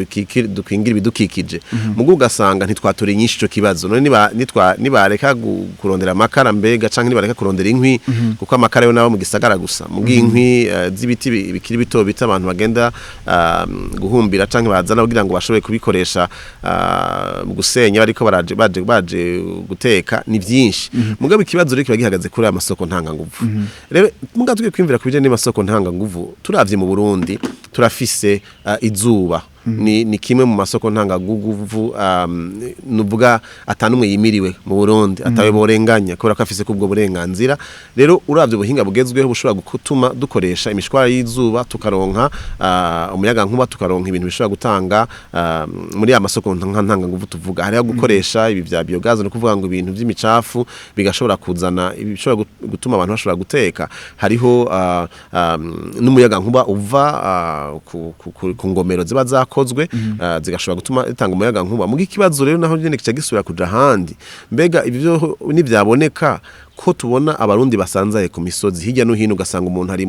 dukingire ibidukikije, mugo ugasanga ntitwatora inyinshi ico kibazo. None niba nibareka kurondera amakara mbega, canke nibareka kurondera inkwi, kuko amakara yo nabo mu gisagara gusa, mugi inkwi z'ibiti bikiri bito bita abantu bagenda guhumbira canke bazana kugira ngo bashobore kubikoresha mu gusenya bariko baraje baje guteka ni byinshi. Mugabo ikibazo rero kiba gihagaze kuri aya masoko ntanganguvu. Rero mugabo tugiye kwiyumvira ku bijanye n'amasoko ntanganguvu, turavye mu Burundi turafise izuba, ni kimwe mu masoko ntanganguvu, nuvuga atanumwe yimiriwe mu Burundi atawe borenganya kubera ko afise kubwo burenganzira. Rero uravye ubuhinga bugezweho bushobora gutuma dukoresha imishwara y'izuba, tukaronka umuyaga nkuba, tukaronka ibintu bishobora gutanga muri ya masoko ntanganguvu tuvuga, hariho gukoresha ibi vya biogaz, no kuvuga ngo ibintu vy'imicafu bigashobora kuzana ibishobora gutuma abantu bashobora guteka. Hariho n'umuyaga nkuba uva ku ngomero ziba zakozwe, zigashobora gutuma itanga umuyaga nkuba. Mugi ikibazo rero naho nyene kica gisubira kuja ahandi: mbega ibyo nivyaboneka ko tubona abarundi basanzaye ku misozi hirya no hino, ugasanga umuntu ari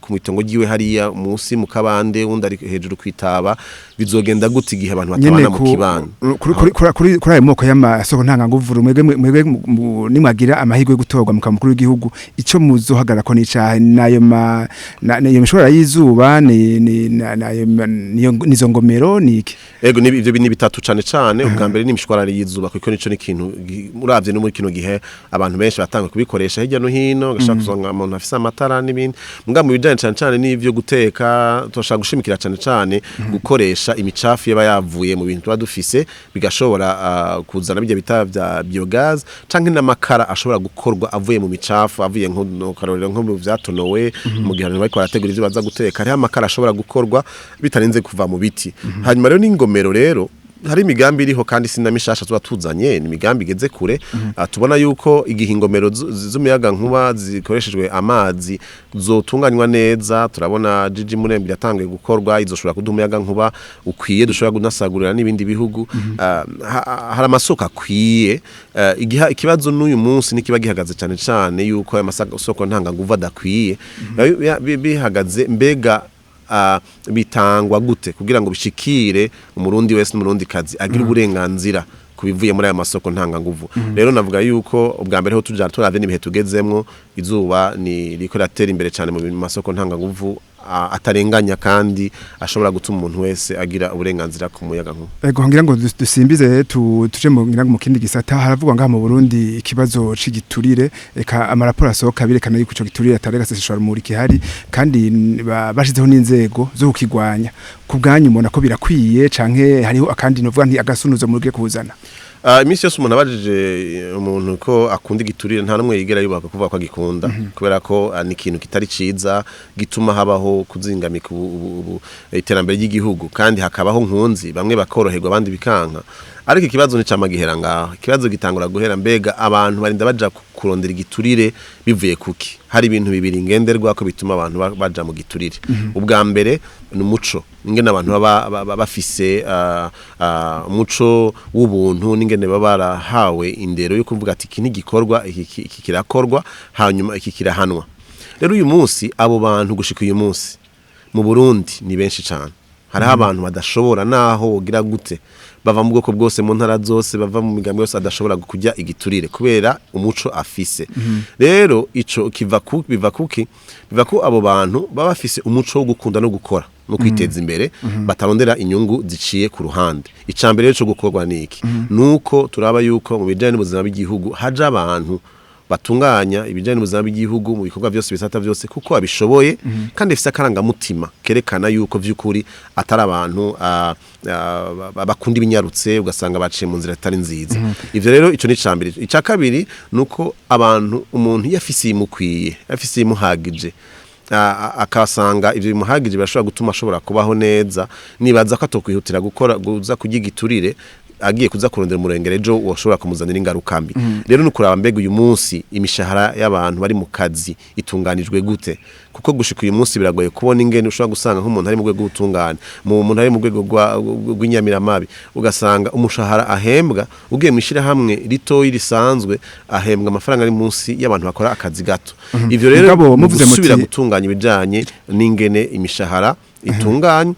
ku mitongo ryiwe hariya munsi mu kabande, undi ari hejuru kwitaba, bizogenda gute igihe abantu batabana mu kibano? Kuri ayo moko y'amasoko ntanganguvu, mwebwe nimwagira amahirwe yo gutorwa mu mukuru w'igihugu, ico muzohagarara ko nicahe? Nayo nayo mishwara y'izuba ni nizo ngomero ni iki? Ego, ni ivyo ni bitatu cane cane. Ubwa mbere ni imishwarara y'izuba, kuko nico ni ikintu uravye no muri kino gihe abantu benshi batanga kubikoresha hirya no hino, gashaka kusanga umuntu afise amatara n'ibindi. Muga mu bijanye cane cane n'ivyo guteka, turashaka gushimikira cane cane gukoresha imicafu yaba yavuye mu bintu tuba dufise, bigashobora kuzana bijya bita vya biogaz canke n'amakara ashobora gukorwa avuye mu micafu, avuye nko no karorero nko mu vyatonowe mu gihe abantu bariko barategura ivyo baza guteka. Hariho amakara ashobora gukorwa bitarinze kuva mu biti. Hanyuma rero n'ingomero rero Hari imigambi iriho kandi sinna mishasha tuba tuzanye, ni imigambi igeze kure. Tubona yuko igihe ingomero z'umuyaga nkuba zikoreshejwe amazi zotunganywa neza, turabona Jiji Murembe yatangiye gukorwa, izoshobora kuduha umuyaga nkuba ukwiye dushobora kunasagurira n'ibindi bihugu. Hari amasoko akwiye. Ikibazo n'uyu munsi nikiba gihagaze cyane cyane yuko aya masoko ntanganguvu adakwiye. Bihagaze mbega bitangwa gute kugira ngo bishikire umurundi wese n'umurundi kazi agira uburenganzira ku bivuye muri aya masoko ntanganguvu. Rero navuga yuko ubwa mbere ho tuja turavye n'ibihe tugezemwo, izuba ni riko riratera imbere cyane mu masoko ntanganguvu atarenganya kandi ashobora gutuma umuntu wese agira uburenganzira ku muyaga nkuba. Ego, ngira ngo dusimbize tuje mu ngira ngo mu kindi gisata. Haravugwa ngaha mu Burundi ikibazo c'igiturire, eka amaraporo asohoka birekana yuko ico giturire atari gaseseshwa rumuri kihari, kandi bashizeho n'inzego zo kukigwanya. Ku bwanyu mubona ko birakwiye canke hariho akandi novuga nti agasunuzo mugiye kuzana? Iminsi yose umuntu abajije umuntu ko akunda igiturire, nta n'umwe yigera yubaka kuvuga ko agikunda, kubera ko ni ikintu kitari ciza gituma habaho kuzingamika iterambere ry'igihugu, kandi hakabaho nkunzi, bamwe bakoroherwa abandi bikanka. Ariko ikibazo nticama gihera ngaho, ikibazo gitangura guhera mbega abantu barinda baja kurondera igiturire bivuye kuki? Hari ibintu bibiri ngenderwa ko bituma abantu baja mu giturire. Ubwa mbere ni umuco, ingene abantu baba bafise umuco w'ubuntu, n'ingene baba barahawe indero yo kuvuga ati iki ni igikorwa, iki kirakorwa, hanyuma iki kirahanwa. Rero uyu munsi abo bantu gushika uyu munsi mu Burundi ni benshi cyane. Hariho abantu badashobora, naho wogira gute, bava mu bwoko bwose, mu ntara zose, bava mu migambi yose, adashobora kurya igiturire kubera umuco afise. Rero ico kiva ku biva kuki? Biva ku abo bantu baba bafise umuco wo gukunda no gukora no kwiteza imbere, batarondera inyungu ziciye ku ruhande. Icambere rero cyo gukorwa niki? Nuko turaba yuko mu bijanye n'ubuzima bw'igihugu haja abantu batunganya ibijanye n'ubuzima bw'igihugu mu bikorwa byose, bisata byose, kuko babishoboye kandi bifise akarangamutima kerekana yuko vy'ukuri atari abantu bakunda ibinyarutse, ugasanga baciye mu nzira itari nziza. Ivyo rero ico ni icambere. Ica kabiri nuko abantu, umuntu iyo afise imukwiye, afise imuhagije, akasanga ivyo bimuhagije birashobora gutuma ashobora kubaho neza, nibaza ko atokwihutira gukora kuza kurya igiturire agiye kuza kurondera umurengere ejo woshobora kumuzanira ingaruka mbi. Rero ni ukuraba mbega uyu munsi imishahara y'abantu bari mu kazi itunganijwe gute, kuko gushika uyu munsi biragoye kubona ingene ushobora gusanga nk'umuntu ari mu rwego rw'ubutungane, mu muntu ari mu rwego rw'inyamiramabi, ugasanga umushahara ahembwa ugiye mu ishirahamwe ritoyi risanzwe ahembwa amafaranga ari munsi y'abantu bakora akazi gato. Ivyo rero Mugabo muvuze muti gusubira gutunganya ibijanye n'ingene imishahara itunganywa,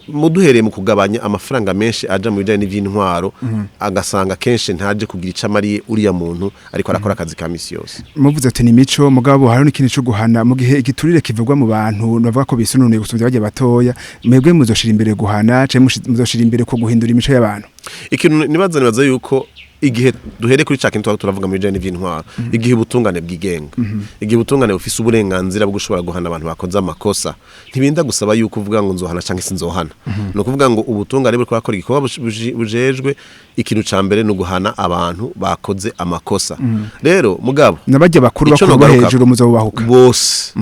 muduhereye mu kugabanya amafaranga menshi aja mu bijanye n'ivy'intwaro, agasanga kenshi ntaje kugira ico amariye uriya muntu ariko arakora akazi ka misi yose. Muvuze ati ni mico, mugabo hariho n'ikintu cyo guhana. Mu gihe igiturire kivugwa mu bantu bavuga ko bisununiye gusumvya bagiye batoya, mwebwe muzoshira imbere guhana canke muzoshira imbere ko guhindura imico y'abantu? Ikintu nibaza yuko igihe duhere kuri ca kintu twaba turavuga mu bijanye n'ivy'intwaro, igihe ubutungane bwigenga, igihe ubutungane bufise uburenganzira bwo gushobora guhana abantu bakoze amakosa, ntibinda gusaba yuko uvuga ngo nzohana canke sinzohana. Ni ukuvuga ngo ubutungane buriko burakora igikorwa bujejwe. Ikintu ca mbere ni uguhana abantu bakoze amakosa. Rero mugabo nabajya bakuru ico bakuru bo nogaruka hejuru muzobahuka? Bose.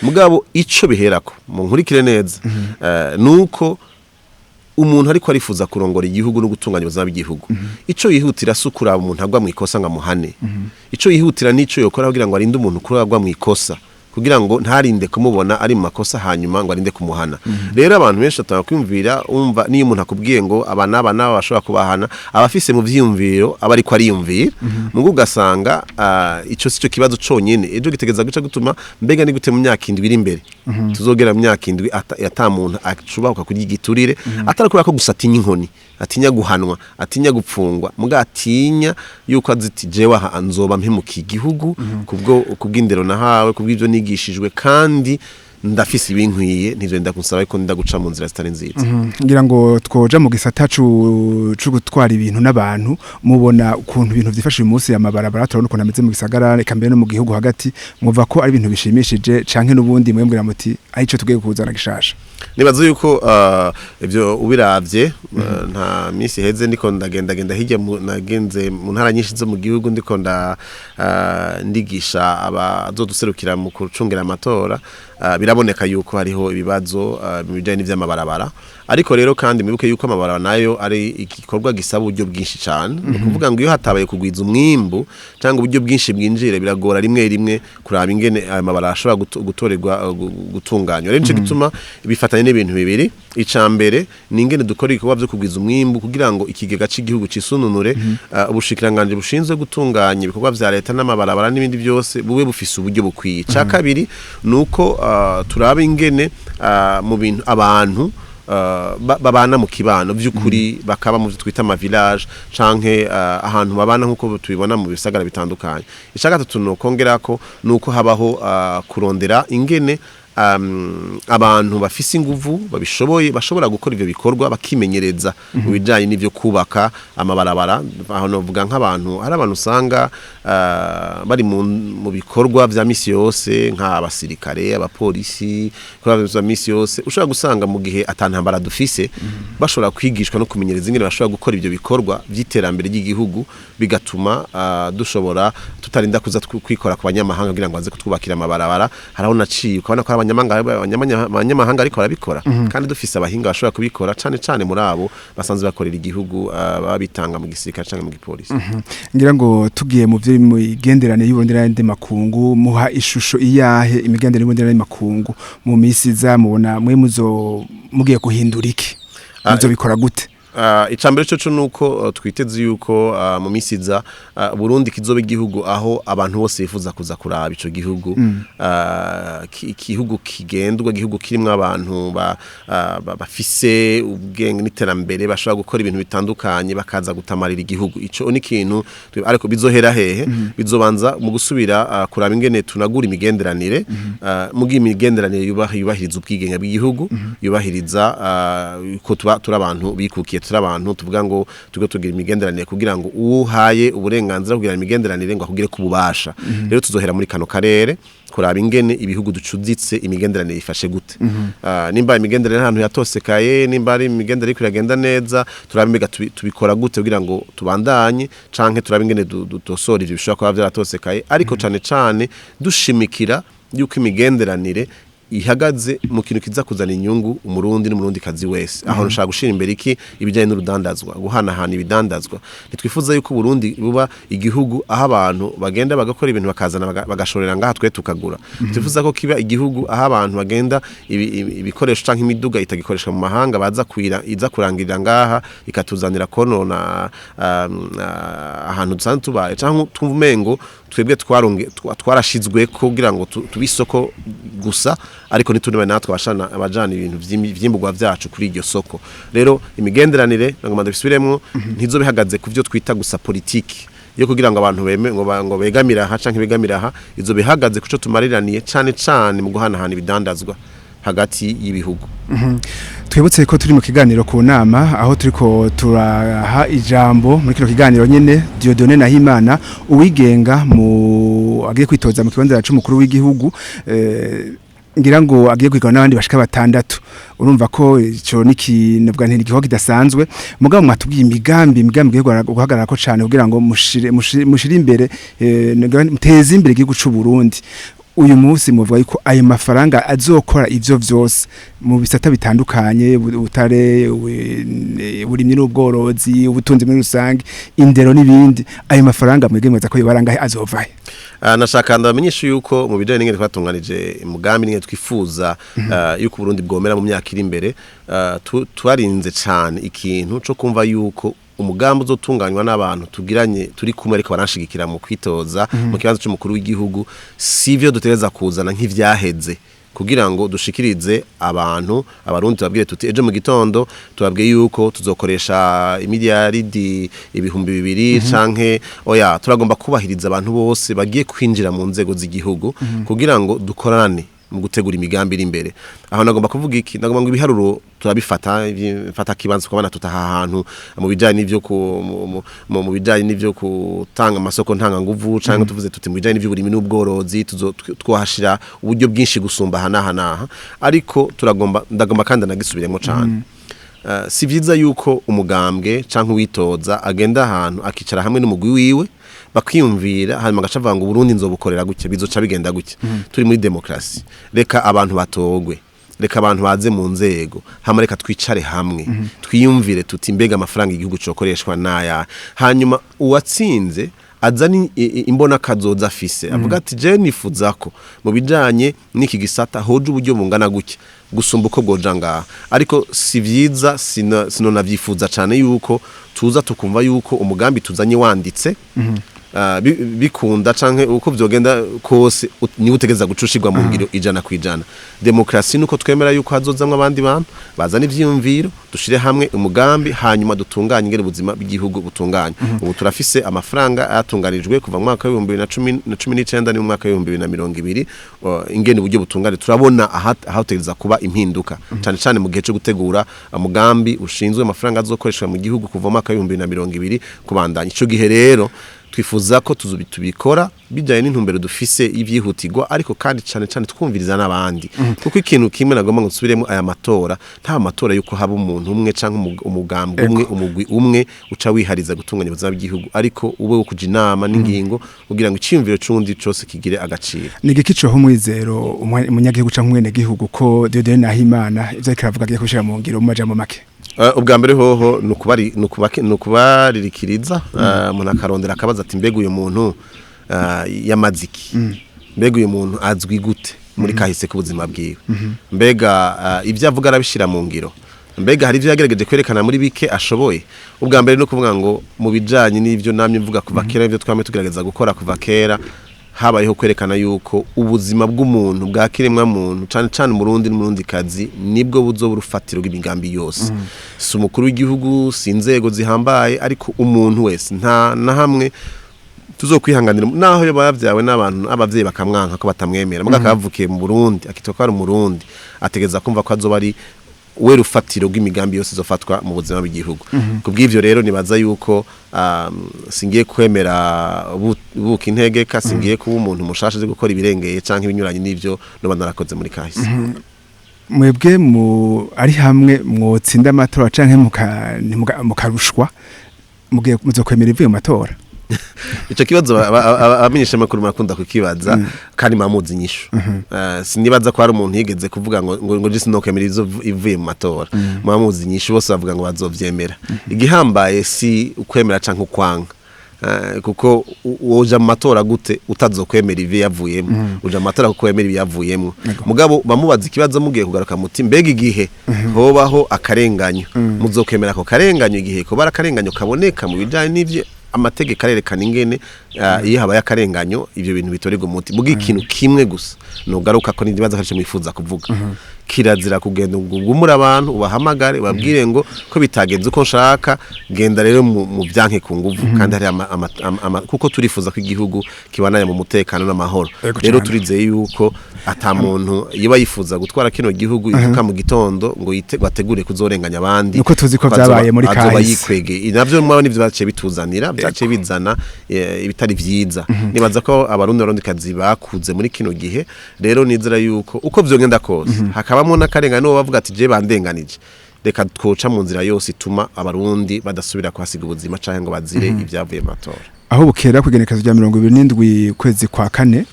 Mugabo ico biherako, mu nkurikire neza, nuko umuntu ariko arifuza kurongora igihugu no gutunganya ubuzima bw'igihugu, ico yihutira si ukuraba umuntu agwa mu ikosa ngo amuhane. Ico yihutira nico yokora kugira ngo arinde umuntu kuri agwa mu ikosa, kugira ngo ntarinde kumubona ari mu makosa hanyuma ngo arinde kumuhana. Rero abantu benshi batanga kwiyumvira, umva, niyo umuntu akubwiye ngo aba n'aba n'aba bashobora kubahana, aba afise mu vyiyumviro aba ariko ariyumvira mugo, ugasanga ico sico kibazo conyene. Ejo gitegeza guca gutuma mbega ni gute mu myaka 7 iri imbere tuzogera mu myaka 7 ata muntu acubahuka kurya igiturire, atari kubera ko gusa atinya inkoni, atinya guhanwa, atinya gupfungwa, muga atinya yuko aziti jewe aha nzoba mpemukiye igihugu kubwo kubw'indero nahawe, kubw'ivyo nigishijwe, kandi ndafise ibinkwiye, ntivyo kunsaba ko ndaguca mu nzira zitari nziza. Ngira ngo twoja mu gisata cu gutwara ibintu n'abantu. Mubona ukuntu ibintu vyifashe uyu munsi, amabarabara turabona ukuntu ameze mu gisagara, eka mbere no mu gihugu hagati, mwumva ko ari ibintu bishimishije canke n'ubundi mwembwira muti ari ico tugiye kuzana gishasha? Nibaza yuko ivyo ubiravye, nta minsi iheze ndiko ndagendagenda hirya nagenze mu ntara nyinshi zo mu gihugu, ndiko ndigisha abazoduserukira mu gucungera amatora. Biraboneka yuko hariho ibibazo mu bijanye n'ivy'amabarabara, ariko rero kandi mwibuke yuko amabarabara nayo ari igikorwa gisaba uburyo bwinshi cyane. Ni ukuvuga ngo iyo hatabaye kugwiza umwimbu cyangwa uburyo bwinshi bwinjire, biragora rimwe rimwe kuraba ingene ayo mabarabara ashobora gutorerwa gutunganywa. Rero nico gituma bifatanye n'ibintu bibiri. Ica mbere ni ingene dukora ibikorwa vyo kugwiza umwimbu kugira ngo ikigega c'igihugu cisununure, ubushikiranganji bushinzwe gutunganya ibikorwa vya leta n'amabarabara n'ibindi byose bube bufise uburyo bukwiye. Ica kabiri ni uko turaba ingene mu bintu abantu babana mu kibano by'ukuri, bakaba mu byo twita ama village canke ahantu babana nkuko tubibona mu bisagara bitandukanye. Ica gatatu ni ukongerako nuko habaho kurondera ingene abantu bafise inguvu, babishoboye, bashobora gukora ivyo bikorwa, bakimenyereza mu bijanye n'ivyo kubaka amabarabara. Aho novuga nk'abantu, hari abantu usanga bari mu bikorwa vya misi yose, nk'abasirikare, abapolisi, ibikorwa vya misi yose ushobora gusanga mu gihe atantambara dufise bashobora kwigishwa no kumenyereza ingene bashobora gukora ivyo bikorwa vy'iterambere ry'igihugu, bigatuma dushobora tutarinda kuza kwikora ku banyamahanga kugira ngo baze kutwubakira amabarabara. Haraho naciye ukabona ko ari abanyamahanga ariko barabikora, kandi dufise abahinga bashobora kubikora, cane cane muri abo basanzwe bakorera igihugu, baba bitanga mu gisirikare canke mu gipolisi. Ngira ngo tugiye mu byo imigenderanire y'Uburundi n'ayandi makungu, muha ishusho iyahe imigenderanire y'Uburundi n'ayandi makungu mu misi iza? Mubona mwe muzo mugiye guhindura iki? Muzobikora gute? Icambere cyo nuko twiteze yuko mu misi iza Burundi kizoba igihugu aho abantu bose bifuza kuza kuraba ico gihugu, igihugu kigendwa, igihugu kirimwo abantu bafise ubwenge n'iterambere, bashobora gukora ibintu bitandukanye, bakaza gutamarira igihugu. Ico ni ikintu ariko bizohera hehe? Bizobanza mu gusubira kuraba ingene tunagura imigenderanire, mu gihe imigenderanire yubahiriza ubwigenge bw'igihugu, yubahiriza ko tuba turi abantu bikukiye, turi abantu tuvuga ngo tugo tugira imigenderanire kugira ngo uhaye uburenganzira kugira imigenderanire ngo akugire kububasha. Rero tuzohera muri kano karere kuraba ingene ibihugu ducuditse imigenderanire ifashe gute. Nimba imigenderanire ahantu yatosekaye, nimba ari imigenderanire iriko iragenda neza, turabe mbega tubikora gute kugira ngo tubandanye, canke turabe ingene dutosora ivyo bishobora kuba vyaratosekaye, ariko cane cane dushimikira yuko imigenderanire ihagaze mu kintu kiza kuzana inyungu umurundi n'umurundi kazi wese. Aho nshaka gushira imbere iki? Ibijyanye n'urudandazwa, guhanahana ibidandazwa. Ntitwifuza yuko Burundi buba igihugu aho abantu bagenda bagakora ibintu bakazana bagashorera ngaha, twe tukagura. Twifuza ko kiba igihugu aho abantu bagenda ibikoresho canke imiduga itagikoreshwa mu mahanga baza kwira iza kurangirira ngaha, ikatuzanira konona ahantu dusanzwe tubaye, canke twumva umengo twebwe twarashizwe kugira ngo tube isoko gusa, ariko ntitunibe natwe abajana ibintu vyimburwa vyacu kuri iryo soko. Rero imigenderanire, nagomba ndabisubiremwo, ntizobe ihagaze ku vyo twita gusa politiki yo kugira ngo abantu beme ngo begamira aha canke begamira aha. Izo bihagaze kuco tumariraniye, cane cane mu guhanahana ibidandazwa hagati y'ibihugu. Twibutse ko turi mu kiganiro ku nama, aho turiko turaha ijambo muri kino kiganiro nyene Dieudonné Nahimana, uwigenga mu agiye kwitoza mu kibanza c'umukuru w'igihugu, ngira ngo agiye kwigana n'abandi bashika batandatu. Urumva ko ico ni ikintu bwa nti kidasanzwe. Mugabo mwatubwiye imigambi igiye guhagarara ko cane kugira ngo mushire imbere, muteze imbere igihugu c'u Burundi. Uyu munsi muvuga yuko ayo mafaranga azokora ivyo vyose mu bisata bitandukanye, ubutare, uburimyi n'ubworozi, ubutunzi muri rusange, indero n'ibindi, ayo mafaranga mwebwe mweza ko yobarangahe, azovahe? Nashaka ndabamenyesha yuko mu bijanye n'ingene twatunganije umugambi, n'ingene twifuza yuko Burundi bwomera mu myaka iri imbere, twarinze cane ikintu co kumva yuko umugambi uzotunganywa n'abantu tugiranye turi kumwe ariko baranshigikira mu kwitoza mu kibanza c'umukuru w'igihugu, sivyo dutereza kuzana nk'ivyaheze kugira ngo dushikirize abantu, abarundi, tubabwire tuti ejo mu gitondo tubabwiye yuko tuzokoresha imiliyaridi 2000 canke oya. Turagomba kubahiriza abantu bose bagiye kwinjira mu nzego z'igihugu kugira ngo dukorane mu gutegura imigambi iri imbere. Aho nagomba kuvuga iki? Nagomba ngo ibiharuro turabifata mfata kibanza, tukabona tutaha ahantu mu bijanye n'ivyo ku mu bijanye n'ivyo gutanga amasoko ntanga nguvu, canke tuvuze tuti mu bijanye n'ivy'uburimi n'ubworozi twahashira uburyo bwinshi gusumba aha n'aha n'aha. Ariko turagomba, ndagomba kandi nagisubiremo cane. Si vyiza yuko umugambwe canke uwitoza agenda ahantu akicara hamwe n'umugwi wiwe bakiyumvira, hanyuma agaca avuga ngo Burundi nzobukorera gutya, bizoca bigenda gutya. Turi muri demokrasi, reka abantu batogwe, reka abantu baze mu nzego, hama reka twicare hamwe twiyumvire tuti mbega amafaranga igihugu cokoreshwa naya. Hanyuma uwatsinze azana imbona kazoza afise, avuga ati je nifuza ko mu bijanye n'iki gisata hoje uburyo bungana gutya gusumba uko bwoja ngaha. Ariko si vyiza, sinonavyifuza cane yuko tuza tukumva yuko umugambi tuzanye wanditse bikunda canke uko vyogenda kose niwe utegeza gucushirwa mu ngiro 100%. Demokrasi nuko twemera yuko hazozamwo abandi bantu bazana ivyiyumviro, dushire hamwe umugambi, hanyuma dutunganye ingene ubuzima bw'igihugu butunganye. Ubu turafise amafaranga atunganijwe kuva mu mwaka w'ibihumbi bibiri na cumi n'icenda ni mu mwaka w'ibihumbi bibiri na mirongo ibiri, ingene uburyo butunganye turabona ahategereza kuba impinduka, cane cane mu gihe co gutegura umugambi ushinzwe amafaranga azokoreshwa mu gihugu kuva mu mwaka w'ibihumbi bibiri na mirongo ibiri kubandanya. Ico gihe rero twifuza ko tubikora bijanye n'intumbero dufise y'ivyihutirwa, ariko kandi cane cane twumviriza n'abandi, kuko ikintu kimwe nagomba ngo nsubiremo, aya matora nta matora yuko haba umuntu umwe canke umugambwe umwe, umugwi umwe uca wihariza gutunganya ubuzima bw'igihugu, ariko ube wo kuja inama n'ingingo kugira ngo iciyumviro c'uwundi cose kigire agaciro. Ni igiki coha umwizero umunyagihugu canke umwenegihugu ko Dieudonné Nahimana ivyo ariko aravuga agiye kubishira mu ngiro mu majambo make? Ubwa mbere hoho nukubaririkiriza, umuntu akarondera akabaza ati mbega uyu muntu yamaze iki, mbega uyu muntu azwi gute muri kahise k'ubuzima bwiwe, mbega ibyo avuga arabishira mu ngiro, mbega hari ibyo yagerageje kwerekana muri bike ashoboye. Ubwa mbere no kuvuga ngo mu bijanye n'ivyo namye mvuga kuva kera, ibyo twamye tugerageza gukora kuva kera, habayeho kwerekana yuko ubuzima bw'umuntu bwa kiremwa muntu cane cane Umurundi n'Umurundi kazi nibwo buzoba urufatiro rw'imigambi yose. Si umukuru w'igihugu, si inzego zihambaye, ariko umuntu wese nta na hamwe tuzokwihanganira naho yoba yavyawe n'abantu abavyeyi bakamwanka ko batamwemera, muga akavukiye mu Burundi akitwa ko ari Umurundi, ategeza kumva ko azoba ari we rufatiro rw'imigambi yose izofatwa mu buzima bw'igihugu. Kubw'ivyo rero nibaza yuko singiye kwemera buka integeka, singiye kuba umuntu mushasha azi gukora ibirengeye canke ibinyuranye n'ivyo noba narakoze muri kahise. Mwebwe mu ari hamwe mwotsinda amatora canke mukarushwa, mugiye muzokwemera ivuye mu matora? Ico kibazo abamenyesha makuru marakunda kukibaza, kandi mamuzi inyishu. Sinibaza ko hari umuntu yigeze kuvuga ngo je sinokwemera izo ivuye mu matora. Mamuzi inyishu, bose bavuga ngo bazovyemera. Igihambaye si ukwemera canke ukwanga, kuko woja mu matora gute utazokwemera ivi yavuyemo? Uja mu matora kuko wemera ibiyavuyemo. Mugabo bamubaza ikibazo mugiye kugaruka muti mbega igihe hobaho akarenganyo muzokwemera ako karenganyo? Igihe ko akarenganyo kaboneka mu bijanye n'ivyo amategeko arerekana ingene iyo habaye akarenganyo ivyo bintu bitorerwa umuti. Muga ikintu kimwe gusa nugaruka ko n'indibaza ko mwifuza kuvuga, kirazira kugenda ngo ugumure abantu, ubahamagare ubabwire ngo ko bitagenze uko nshaka, genda rero mu vyanke ku nguvu. Kandi hari kuko turifuza ko igihugu kibananya mu mutekano n'amahoro. Rero turizeye yuko ata muntu yoba yifuza gutwara kino gihugu ivuka mu gitondo ngo bategure kuzorenganya abandi. Nuko tuzi ko vyabaye muri azoba kahise. yikwege navyo mwaba nivyo baciye bituzanira, byaciye bizana ibitari vyiza. Nibaza ko abarundi n'abarundikazi bakuze muri kino gihe, rero nizera yuko uko vyogenda kose hakabamwo n'akarengane n'uwo bavuga ati je bandenganije, reka twoca mu nzira yose ituma abarundi badasubira kuhasiga ubuzima canke ngo bazire ibyavuye mu matora. Aho bukera kugenekerezo rya 27 kwezi kwa kane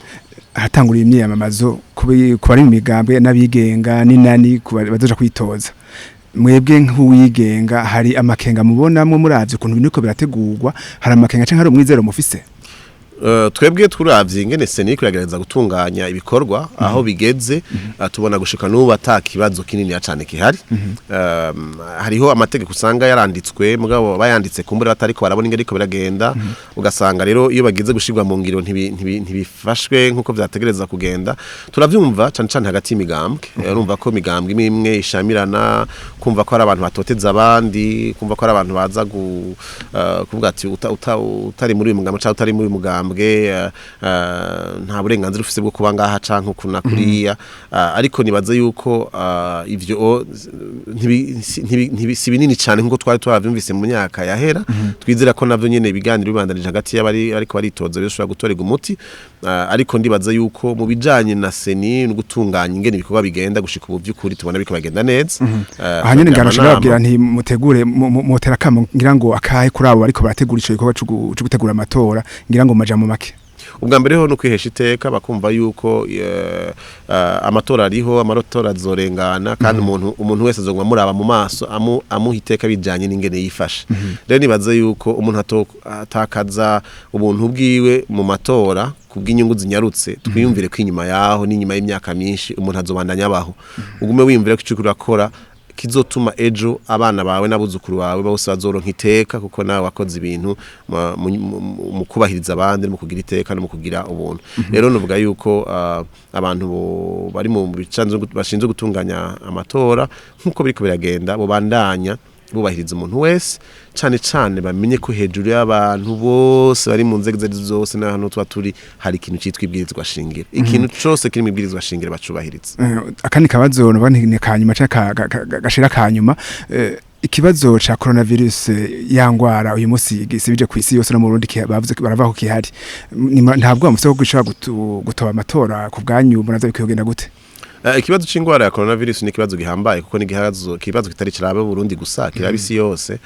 hatanguriye imyiyamamazo ku bari mu migambwe n'abigenga n'inani ku bazoja kwitoza. Mwebwe nk'uwigenga hari amakenga mubonamwo muravye ukuntu ibintu biriko birategurwa? Hari amakenga canke hari umwizero mufise? Twebwe turavye ingene seni iriko iragerageza gutunganya ibikorwa aho bigeze, tubona gushika n'ubu ata kibazo kinini ya cane gihari. Hariho amategeko usanga yaranditswe, mugabo bayanditse kumbure batariko barabona ingene ariko biragenda, ugasanga rero iyo bagize gushirwa mu ngiro ntibifashwe nkuko vyategereza kugenda. Turavyumva cane cane hagati y'imigambwe. Urumva ko imigambwe imwe imwe ishamirana, kumva ko hari abantu batoteza abandi, kumva ko hari abantu baza kuvuga ati utari muri uyu mugambwe canke utari muri uyu mugambwe mugambwe, nta burenganzira ufise bwo kuba ngaha canke kuna kuriya. Ariko nibaza yuko ivyo si binini cane nkuko twari twaravyumvise mu myaka yahera. Twizera ko navyo nyene ibiganiro bibandanije hagati y'abari ariko baritoza bishobora gutorega umuti. Ariko ndibaza yuko mu bijanye na CENI no gutunganya ingene ibikorwa bigenda gushika ubu, vy'ukuri tubona biriko bagenda neza. Aha nyene turagira ngano amanama. Nababwira nti mutegure motera kamo, ngira ngo akahe kuri abo bariko barategura ico gikorwa co gutegura amatora, ngira ngo mu majambo make. Ubwa mbere ho no kwihesha iteka, bakumva yuko amatora ariho, amatora azorengana, kandi umuntu wese azoguma muraba mu maso amuha iteka bijanye n'ingene yifashe. Rero nibaza yuko umuntu atakaza ubuntu bwiwe mu matora kubw'inyungu zinyarutse. Twiyumvire ko inyuma yaho n'inyuma y'imyaka myinshi umuntu azobandanya abaho. Ugume wiyumvire ko ico uriko urakora kizotuma ejo abana bawe n'abuzukuru bawe bose bazoronka iteka, kuko nawe wakoze ibintu mu kubahiriza abandi no mu kugira iteka no mu kugira ubuntu. Rero nuvuga yuko abantu bari mu bicanzo bashinzwe gutunganya amatora, nk'uko biriko biragenda, bobandanya bubahiriza umuntu wese, cane cane bamenye ko hejuru y'abantu bose bari mu nzego izo arizo zose n'ahantu tuba turi hari ikintu citwa ibwirizwa shingiro. Ikintu cose kiri mu ibwirizwa shingiro bacubahiriza. Akandi kabazo noba ni kanyuma canke gashira kanyuma, ikibazo ca coronavirus, ya ngwara uyu munsi gisibije ku isi yose no mu Burundi, bavuze ko baravuga ko kihari. Ntabwo bamufise ko gishobora gutoba amatora. Ku bwanyu muravyo bikwiye gute? Ikibazo c'ingwara ya coronavirus ni ikibazo gihambaye, kuko ni ikibazo kitari kiraba Burundi gusa, kiraba isi yose.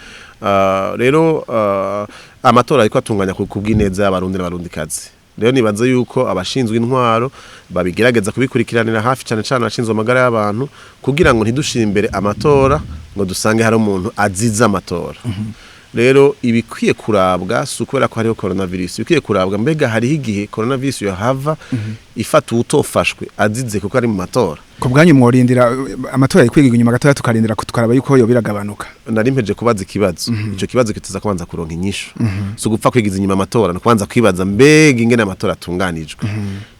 Rero amatora ariko atunganya ku bw'ineza y'Abarundi n'Abarundikazi. Rero nibaza yuko abashinzwe intwaro babigerageza kubikurikiranira hafi, cane cane abashinzwe amagara y'abantu, kugira ngo ntidushire imbere amatora ngo dusange hari umuntu azize amatora. Rero ibikwiye kurabwa si ukubera ko hariho coronavirus. Ibikwiye kurabwa, mbega hariho igihe coronavirus yohava ifata uwutofashwe azize kuko ari mu matora? Ku bwanyu mworindira amatora yikwigirwa inyuma gatoya, tukarindira tukaraba yuko yo biragabanuka? Nari mpeje kubaza ikibazo. Ico kibazo kituza kubanza kuronka inyishu. Si ugupfa kwigiza inyuma amatora, no kubanza kwibaza mbega ingene amatora atunganijwe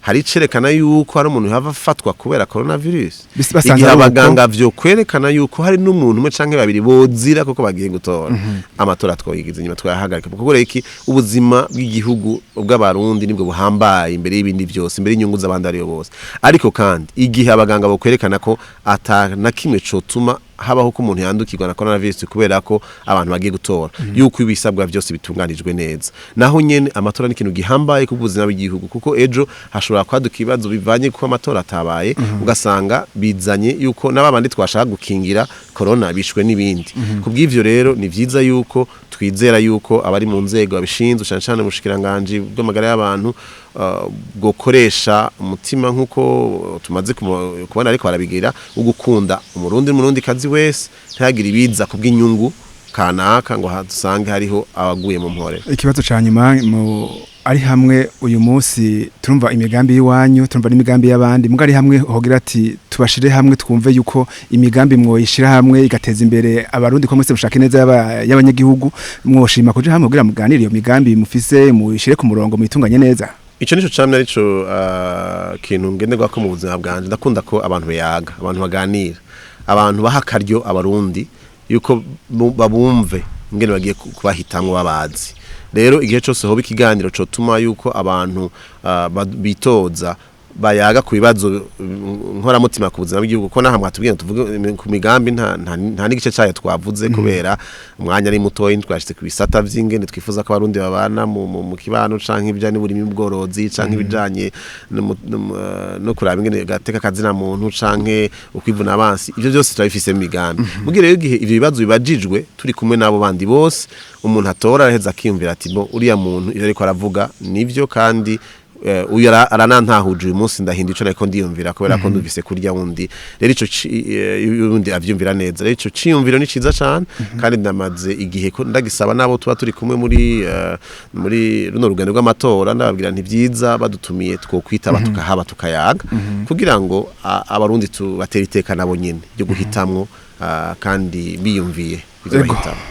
hari icerekana yuko hari umuntu yava afatwa kubera coronavirus. Basanze Igihe ari uko. abaganga vyo kwerekana yuko hari n'umuntu umwe canke babiri bozira kuko bagiye gutora, amatora twoyigiza inyuma, twayahagarika, kuko rero iki ubuzima bw'igihugu bw'Abarundi nibwo buhambaye imbere y'ibindi byose, imbere y'inyungu z'abandi ariyo bose. Ariko kandi igihe abaganga bokwerekana ko ata na kimwe cotuma habaho ko umuntu yandukirwa na coronavirus kubera ko abantu bagiye gutora, yuko ibisabwa byose bitunganijwe neza, naho nyene amatora ni ikintu gihambaye ku buzima bw'igihugu, kuko ejo hashobora kwaduka ibibazo bivanye kuko amatora atabaye, ugasanga bizanye yuko n'ababandi twashaka gukingira corona bishwe n'ibindi. Kubw'ivyo rero ni vyiza yuko twizera yuko abari mu nzego babishinzwe, cane cane ubushikiranganje bw'amagara y'abantu, bwokoresha umutima nk'uko tumaze kubona ariko barabigira, ugukunda Umurundi n'Umurundi kazi wese, ntihagire ibiza kubw'inyungu kanaka ngo dusange hariho abaguye mu mpore. Ikibazo ca nyuma, mu ari hamwe uyu munsi turumva imigambi y'iwanyu, turumva n'imigambi y'abandi, muga ari hamwe hogira ati tubashire hamwe, twumve yuko imigambi mwoyishira hamwe igateza imbere Abarundi, ko mwese mushaka neza y'abanyagihugu, mwoshima kuja hamwe kugira muganire iyo migambi mufise, muyishire ku murongo, muyitunganye neza? Ico nico camye arico kintu ngenderwa ko mu buzima bwanje. Ndakunda ko abantu bayaga, abantu baganira, abantu baha akaryo Abarundi yuko babumve ingene bagiye kubahitamwo babazi. Rero igihe cose hoba ikiganiro cotuma yuko abantu bitoza bayaga ku bibazo nkoramutima ku buzima bw'igihugu, ko naha mwatubwiye ngo tuvuge ku migambi, nta n'igice cayo twavuze kubera umwanya ari mutoyi. Twashitse ku bisata vy'ingene twifuza ko Abarundi babana mu kibano, canke ibijanye n'uburimyi n'ubworozi, canke ibijanye no kuraba ingene gateka kazina muntu, canke ukwivuna abansi. Ivyo byose turabifise mu migambi. Mugihe rero igihe ivyo bibazo bibajijwe turi kumwe n'abo bandi bose, umuntu atora araheza akiyumvira ati: "Bo uriya muntu ivyo ariko aravuga nivyo, kandi uyu aranantahuje. Uyu munsi ndahinda ico nariko ndiyumvira kubera ko ndumvise kurya wundi." Rero ico wundi avyumvira neza. Rero ico ciyumviro ni ciza cane, kandi ndamaze igihe ko ndagisaba nabo tuba turi kumwe muri runo rugendo rw'amatora, ndababwira nti vyiza badutumiye twokwitaba, tukahaba, tukayaga, kugira ngo Abarundi tubatere iteka nabo nyene ryo guhitamwo, kandi biyumviye ivyo Ego. bahitamwo.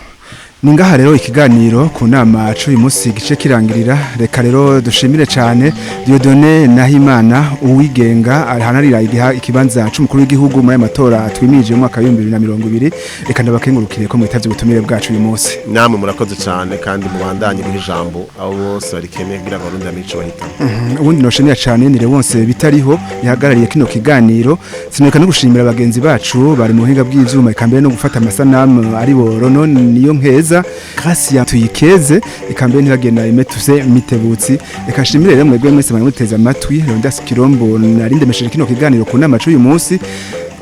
Ni ngaha rero ikiganiro ku nama c'uyu munsi gice kirangirira. Reka rero dushimire cyane Dieudonné Nahimana, uwigenga ahanarira ikibanza c'umukuru w'igihugu muri aya matora twimirije mu mwaka wa 2020. Reka ndabakengurukire ko mwitavye ubutumire bwacu uyu munsi. Namwe murakoze cyane, kandi mubandanye guha ijambo abo bose barikeneye kugira ngo Abarundi bamenye ico bahitamo. Ubundi noshimira cyane ni Leonce Bitariho yahagarariye kino kiganiro. Sineka no gushimira bagenzi bacu bari mu buhinga bw'ivyuma, eka mbere no gufata amasanamu, ari bo Rono niyo nkeza, Gracia Tuyikeze, eka mbere ntibagenda Emetuse Mitebutsi. Reka nshimire rero mwebwe mwese mwari muteze amatwi. Leonidas Kirombo narindemesheje kino kiganiro ku nama c'uyu munsi.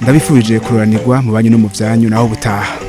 Ndabifurije kuroranirwa mu banyu no mu vyanyu, naho butaha.